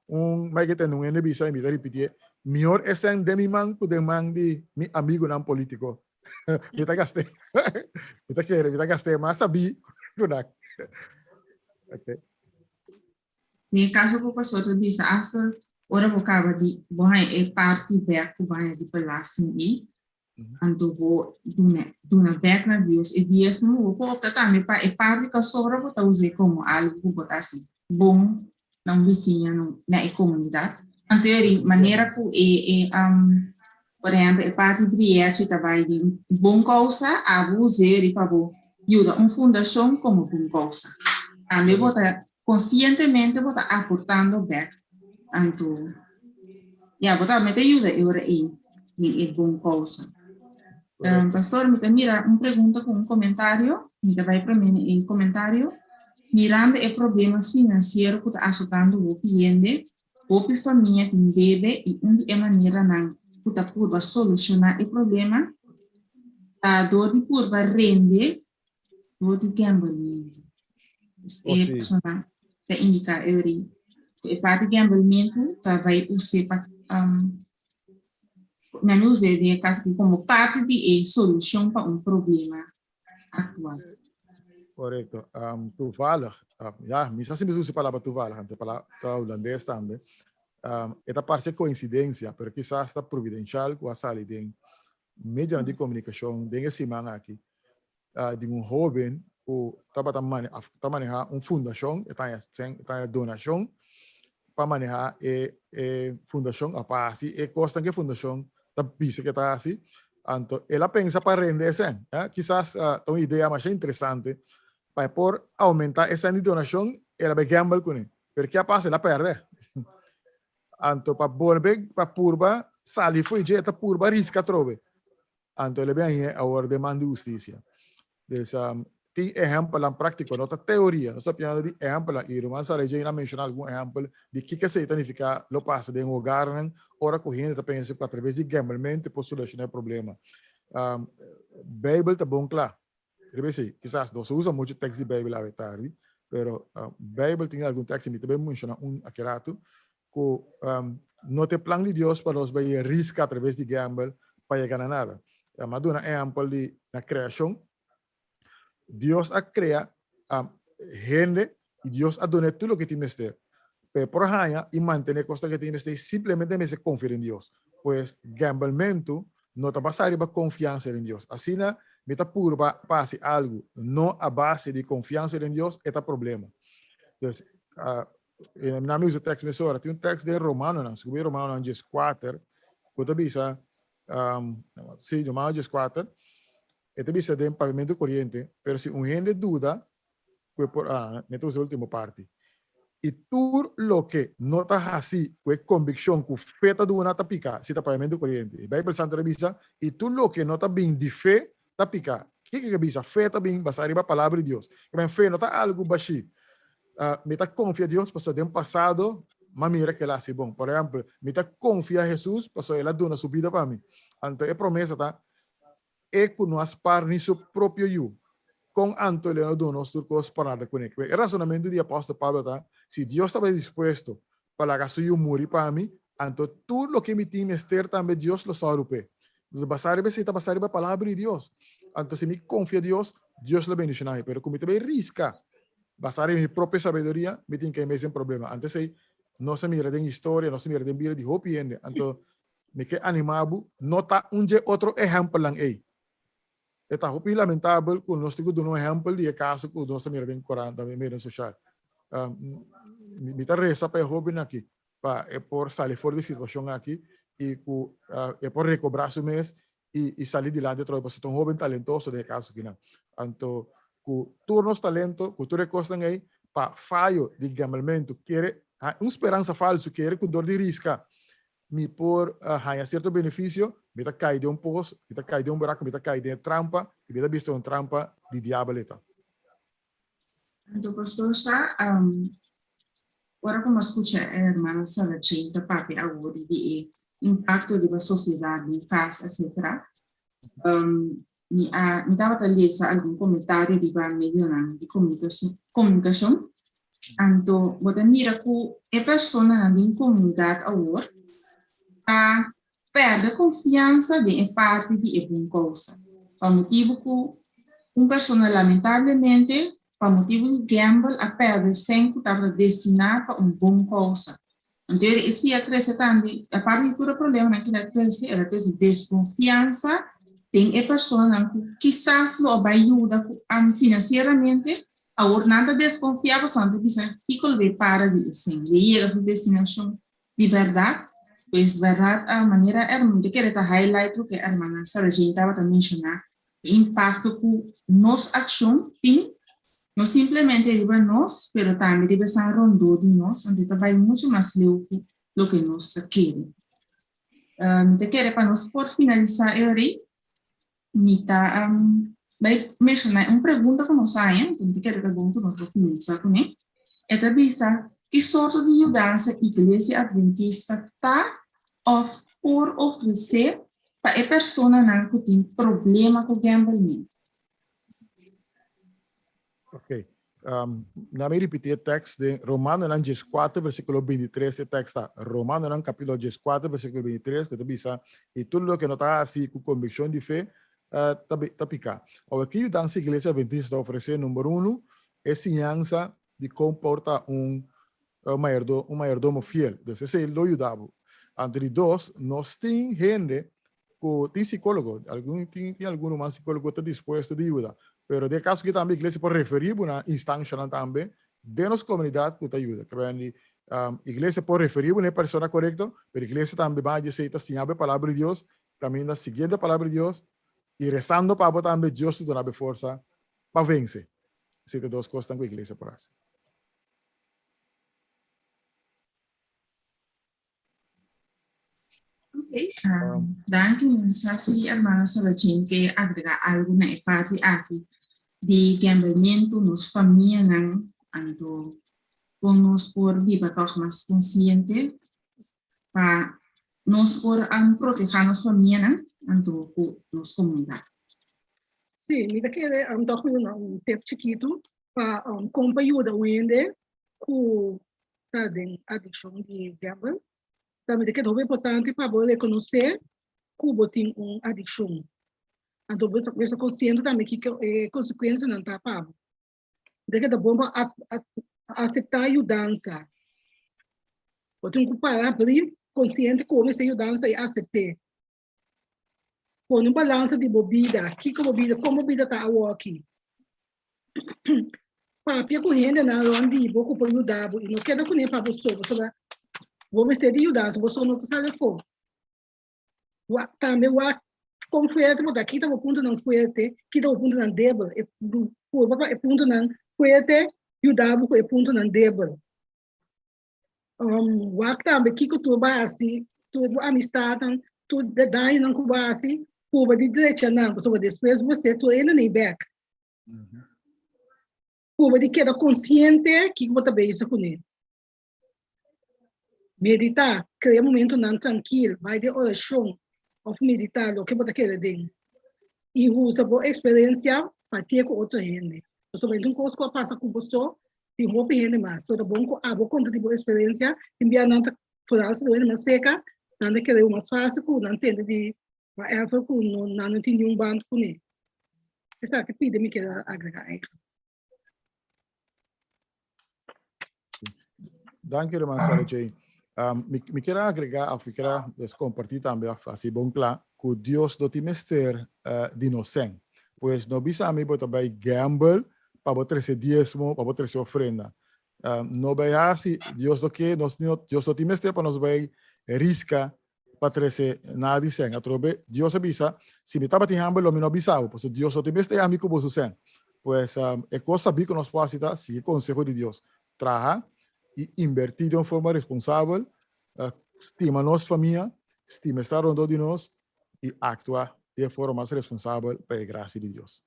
un mai ke tende un hende bisa i mi ta ripitié, mihor esèn den mi man ku den man di mi amigunan polítiko. Mi ta gasté. Mi ta kere, mi ta gasté mas sabí ku nan. Okay. Den e kaso ku pastor ta bisa hasta ora bo kaba di bo haña e parti bèk ku bo haña di belasting ei, anto bo duna duna bèk na Dios e diesmo, bo por opta tambe pa e parti ku a sobra bo ta us'é komo algu ku bo ta hasi bon na un bisiña na e komunidat. Anto e manera ku e e Por ehempel, e parti driechi ta bai di un bon kousa, abo us'é ri pa bo yuda un fundashon komo bon kousa. Tambe bo ta konsientemente bo ta aportando bèk. Anto, ya, bo tambe ta yuda e ora ei den e bon kousa. Pastor, mi ta mira un pregunta ku un komentario. Mi ta bai promé na e komentario. Mirando e problema finansiero ku ta asotando hopi hende, Hopi famia tin debe i un di e maneranan ku ta purba solushoná e problema ta dor di purba rende dor di gamblementu. Pues e persona ta indiká eri ku e parti gamblementu ta bai us'é pa nan a us'é den e kaso aki komo parti di e solushon pa un problema aktual. Korekto. Um, toevallig, um, ja, mi sa si mi usa e palabra toevallig, ante palabra ta holandés tambe. Um, e ta parse coincidencia, pero kisas ta providencial ku a sali den medionan di komunikashon den e siman aki, uh, di un hoben ku tabata mane, af, ta maneha un fundashon, e ta haña sen, e ta haña donashon pa maneha e, e fundashon, of pa hasi e kosnan ku e fundashon ta bisa ku e ta hasi. Anto el a pensa pa rende e sèn. Eh, kisas uh, ta un idea masha interesante pa e por aumenta e sèn di donashon, el a bai gamble kuné. Pero ke a pasa? El a pèrdè. Anto pa bolbe, pa purba sali fo'i dje, e ta purba riska atrobe. Anto el a bin hañ'é awor den man di hustisia. Dus um, tin ehempelnan práktiko, no ta teoria. Nos ta papiando di ehempelnan. I ruman Sarah Jane a menshoná algun ehempel di kiko esei ta nifiká lo pasa den hogarnan ora ku hende ta pensa ku atraves di gamblementu por solushoná e problema. Um, Beibel ta bon kla riba esei. Kisas nos usa muchu tèks di Beibel awe tardi, pero um, Beibel tin algun tèks, i mi ta bai menshoná un aki ratu, ku um, no ta e plan di Dios pa nos bai riska atraves di gamble pa yega na nada. Mi a duna ehempel di na kreashon. Dios a krea um, hende i Dios a dun'é tur loke tin mester. Pa e por haña i mantené kosnan ke tin mester, simplemente mester konfia den Dios. Pues gamblementu no ta basá riba konfiansa den Dios. Asina mi ta purba pa hasi algu no a base di konfiansa den Dios, e ta problema. Dus, uh, E na mi usa tekst mesora. Tin un tekst den Romanonan, si ku Romanonan 14, ku ta bisa, um, si, Romano 14, e ta bisa den pavimento koriente, pero si un hende duda, ku e por, ah, mi ta usa último parti. I tur loke no ta hasi ku e konvikshon ku fe ta duna ta pika, si ta pavimento koriente. E Bijbel Santo ta bisa, i tur loke no ta bin di fe ta pika. Kiko ke bisa? Fe ta bin basá riba palabra di Dios. Ke fe no ta algu bashí. Mi ta konfia Dios pasobra den pasado m'a mira ku el a hasi bon. Por ehèmpel, mi ta konfia Hesus pasobra el a duna su bida pa mi. Anto e promesa ta, E ku no a spar ni su propio yu, kon anto el a no duna nos tur kos pa nada kuné? E rasonamentu di apòstel Pablo ta, si Dios tabata dispuesto pa laga su yu muri pa mi, anto tur loke mi tin mester tambe Dios lo sòru p'e. Entonces, basá riba esei ta basá riba palabra di Dios. Anto si mi konfia Dios, Dios lo bendishoná mi. Pero ku mi ta bai riska basá riba mi propio sabiduria, mi tin kai mes den problema. Anto esei nos a mira den historia, nos a mira den bida di hopi hende. Anto mi ke animá bo, no ta un dje otro ehèmpelnan ei. E ta hopi lamentabel ku nos tin ku duna un ehèmpel di e kaso ku nos a mira den korant, den medio sosial. Mi ta resa pa e hóbennan aki, pa e por sali for di e situashon aki i ku e por rekobrá su mes i sali dilanti atrobe, pasobra ta un hóben talentoso den e kaso akinan. Anto ku tur nos talento, ku tur e kosnan ei, pa fayo di gambelmentu kere un speransa falsu, kere ku dor di riska mi por haña sierto benefisio, mi ta kai den un pos, mi ta kai den un buraku, mi ta kai den e trampa, i mi ta bisto un trampa di diabel e ta. Anto Pastor sa, ora ku mi a skucha e hermana Sarah-Jane ta papia awor di e impakto riba sosiedat, den kas, etcetera, mi a mi tabata lesa algun komentario riba medionan di komunikashon, anto bo ta mira ku e personanan den komunidat awor ta pèrdè konfiansa den e parti di e bon kousa, pa motibu ku un persona lamentablemente pa motibu di gamble a pèrdè sèn ku tabata destiná pa un bon kousa. Anto e si a trese tambe, aparte di tur e problemanan ku el a trese, el a trese deskonfiansa den e personanan ku kisas lo a bai yuda ku finansieramente, awor nan ta deskonfiá pasobra nan ta bisa kiko lo bai para di esei, lo yega su destinashon di bèrdat? Pues bèrdat a manera mi ta kere ta highlight loke hermana Sarah Jane tabata menshoná, e impakto ku nos akshon tin No simplemente riba nos, pero tambe riba esnan rondó di nos, anto e ta bai muchu mas leu ku loke nos ta kere. Mi ta kere pa nos por finalisá e ora ei, mi ta bai menshoná un pregunta ku nos haña, anto mi ta kere ta bon ku nos por finalisá kuné. E ta bisa, Ki sorto di yudansa Iglesia Adventista ta òf por ofresé pa e personanan ku tin problema ku gamblementu? Ok. Um, na mi ripiti e tekst den Romanonan 14, versículo 23, e tekst ta Romanonan capítulo 14, versículo 23, ku ta bisa, i tur loke no ta hasi ku konvikshon di fe, uh, ta, ta piká. Awor, ki yudansa Iglesia Adventista ta ofresé? Number uno, e siñansa di kon por ta un uh, mayordo, un mayordomo fiel. Dus esei lo yuda bo. Anto di dos, nos tin hende ku tin sikólogo, algun tin tin algun ruman sikólogo ta dispuesto di yuda, pero den e kaso aki tambe iglesia por referí bo na instanshanan tambe den nos komunidat ku ta yuda. Ke bini di iglesia por referí bo na e persona korekto, pero iglesia tambe ban a djesei ta siña bo e palabra di Dios, kaminda siguiendo e palabra di Dios i resando pa bo tambe Dios ta duna bo e forsa pa vense. Esei ta dos kosnan ku iglesia por hasi. Ok, um, danki mensa si hermana Sarah-Jane ke agrega algo na e parti aki di gamblemento, nos famianan, anto kon nos por biba toch mas konsiente pa nos por um, proteha nos famianan, anto ku nos komunidat. Sí, mi ta kere um, toch mi duna un tip chikitu pa um, kon pa yuda un hende ku ta den adikshon di gamble. Tambe ta keda hopi importante pa bo rekonosé ku bo tin un adikshon. Anto bo mester konsiente tambe kiko e konsekuensianan ta pa bo. Ta keda bon pa aseptá yudansa. Bo tin ku para abrí konsiente ku bo mester yudansa i asept'é. Pone un balansa di bo bida, kiko bo bida, kon bo bida ta awoki. Papia ku hendenan rònt di bo ku por yuda bo i no keda kuné pa bo so, pasobra bo mester di yudansa, bo so no ta sali afó. Wak tambe wak kon fuerte bo ta, kita bo puntonan fuerte, kita bo puntonan debel. E purba pa e puntonan fuerte yuda bo ku e puntonan debel. Um, wak tambe kiko tur bo hasi, tur bo amistatnan, tur de dañonan ku bo hasi, purba di drecha nan, pasobra despues bo mester tur hende nei bek. Purba di keda konsiente kiko bo ta bezig kuné. Meditá, krea momentunan trankil, bai den orashon òf meditá loke bo ta kere den. I usa bo eksperensia pa tie ku otro hende. Pasobra e un kos ku a pasa ku bo so, tin hopi hende mas. Lo ta bon ku abo konta di bo eksperensia, tin bia nan ta foral si lo hende mas seka, nan ta kere mas fásil ku nan tende di whatever ku no nan no tin niun band kuné. Esaki pidi mi kier a agregá eigenlijk. Danki ruman Sarah Jane. Um, mi, mi kier agregá of mi kier dus compartí tambe of hasi bon kla ku Dios no tin mester uh, di nos sen. Pues no bisa mi bo ta bai gamble pa bo trese diesmo, pa bo trese ofrenda. Um, no bai hasi, Dios no ke, nos, Dios no tin mester pa nos bai riska pa trese nada di sen. Atrobe, Dios a bisa, si mi tabatin hamber lo mi no bisa bo, pasobra Dios no tin mester ami ku boso sen. Pues, um, e kos sabí ku nos por hasi ta sigui konseho di Dios. Traha i inbertí di un forma responsabel, uh, stima nos famia, stima esnan rondó di nos i aktua di e forma mas responsabel pa e grasia di Dios.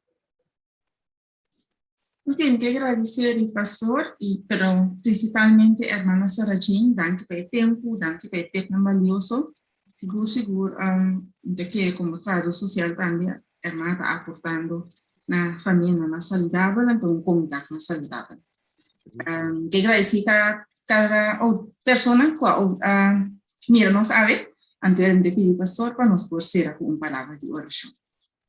Mi tin ke gradisé di pastor i pero prinsipalmente hermana Sarah Jane, danki pa e tempu, danki pa e tepnan balioso. Sigur sigur mi ta kere komo trahador sosial tambe hermana ta aportando na famianan mas saludabel anto un komunidat mas saludabel. Mi ke gradisé kada kada persona ku a mira nos awe, anto mi ta pidi pastor pa nos por sera ku un palabra di orashon.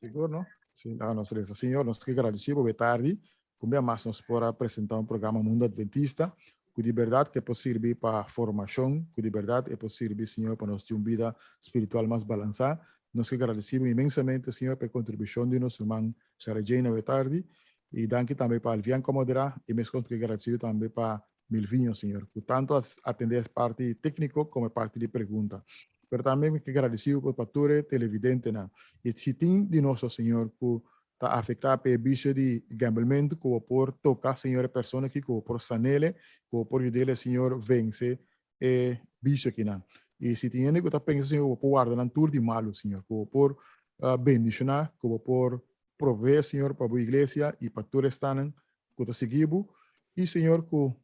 Sigur no? Si, laga nos reza. Señor, nos ke gradeci bo tardi, ku un bia mas nos por a presenta un programa Mundo Adventista, ku di berdad ke por sirbi pa formacion, ku di berdad e por sirbi, Señor, pa nos tin un bida spiritual mas balansa. Nos ke gradeci bo inmensamente, Señor, pa e contribucion di nos ruman Sarah Jane awe tardi, y danki tambe pa Alvian ku a modera, y meskos nos ke gradecido tambe pa Milvinho, Señor, ku tantu a atendé e parti tékniko komo e parti di pregunta. Pero tambe mi ke gradisí bo pa tur e televidentenan. I si tin di nos, o Señor, ku ta afektá pa e bisio di gamblementu, ku bo por toka, Señor, e persona aki, ku bo por san'ele, ku bo por yud'ele, Señor, vense e bisio akinan. I si tin hende ku ta pensa, Señor, ku bo por warda nan tur di malu, Señor, ku bo por bendishoná, ku bo por proveé, Señor, pa bo iglesia i pa tur esnan ku ta sigui bo i Señor ku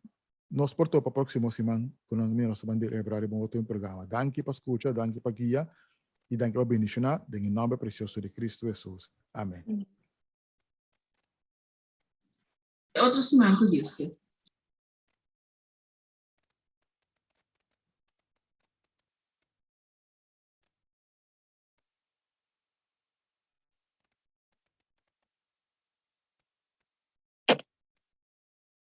nos por topa próksimo siman ku nos mira nos ta ban delebra riba un otro programa. Danki pa skucha, danki pa guia i danki pa bendishoná den e nòmber presioso di Kristu Hesus. Amen. E otro siman ku Dios ke.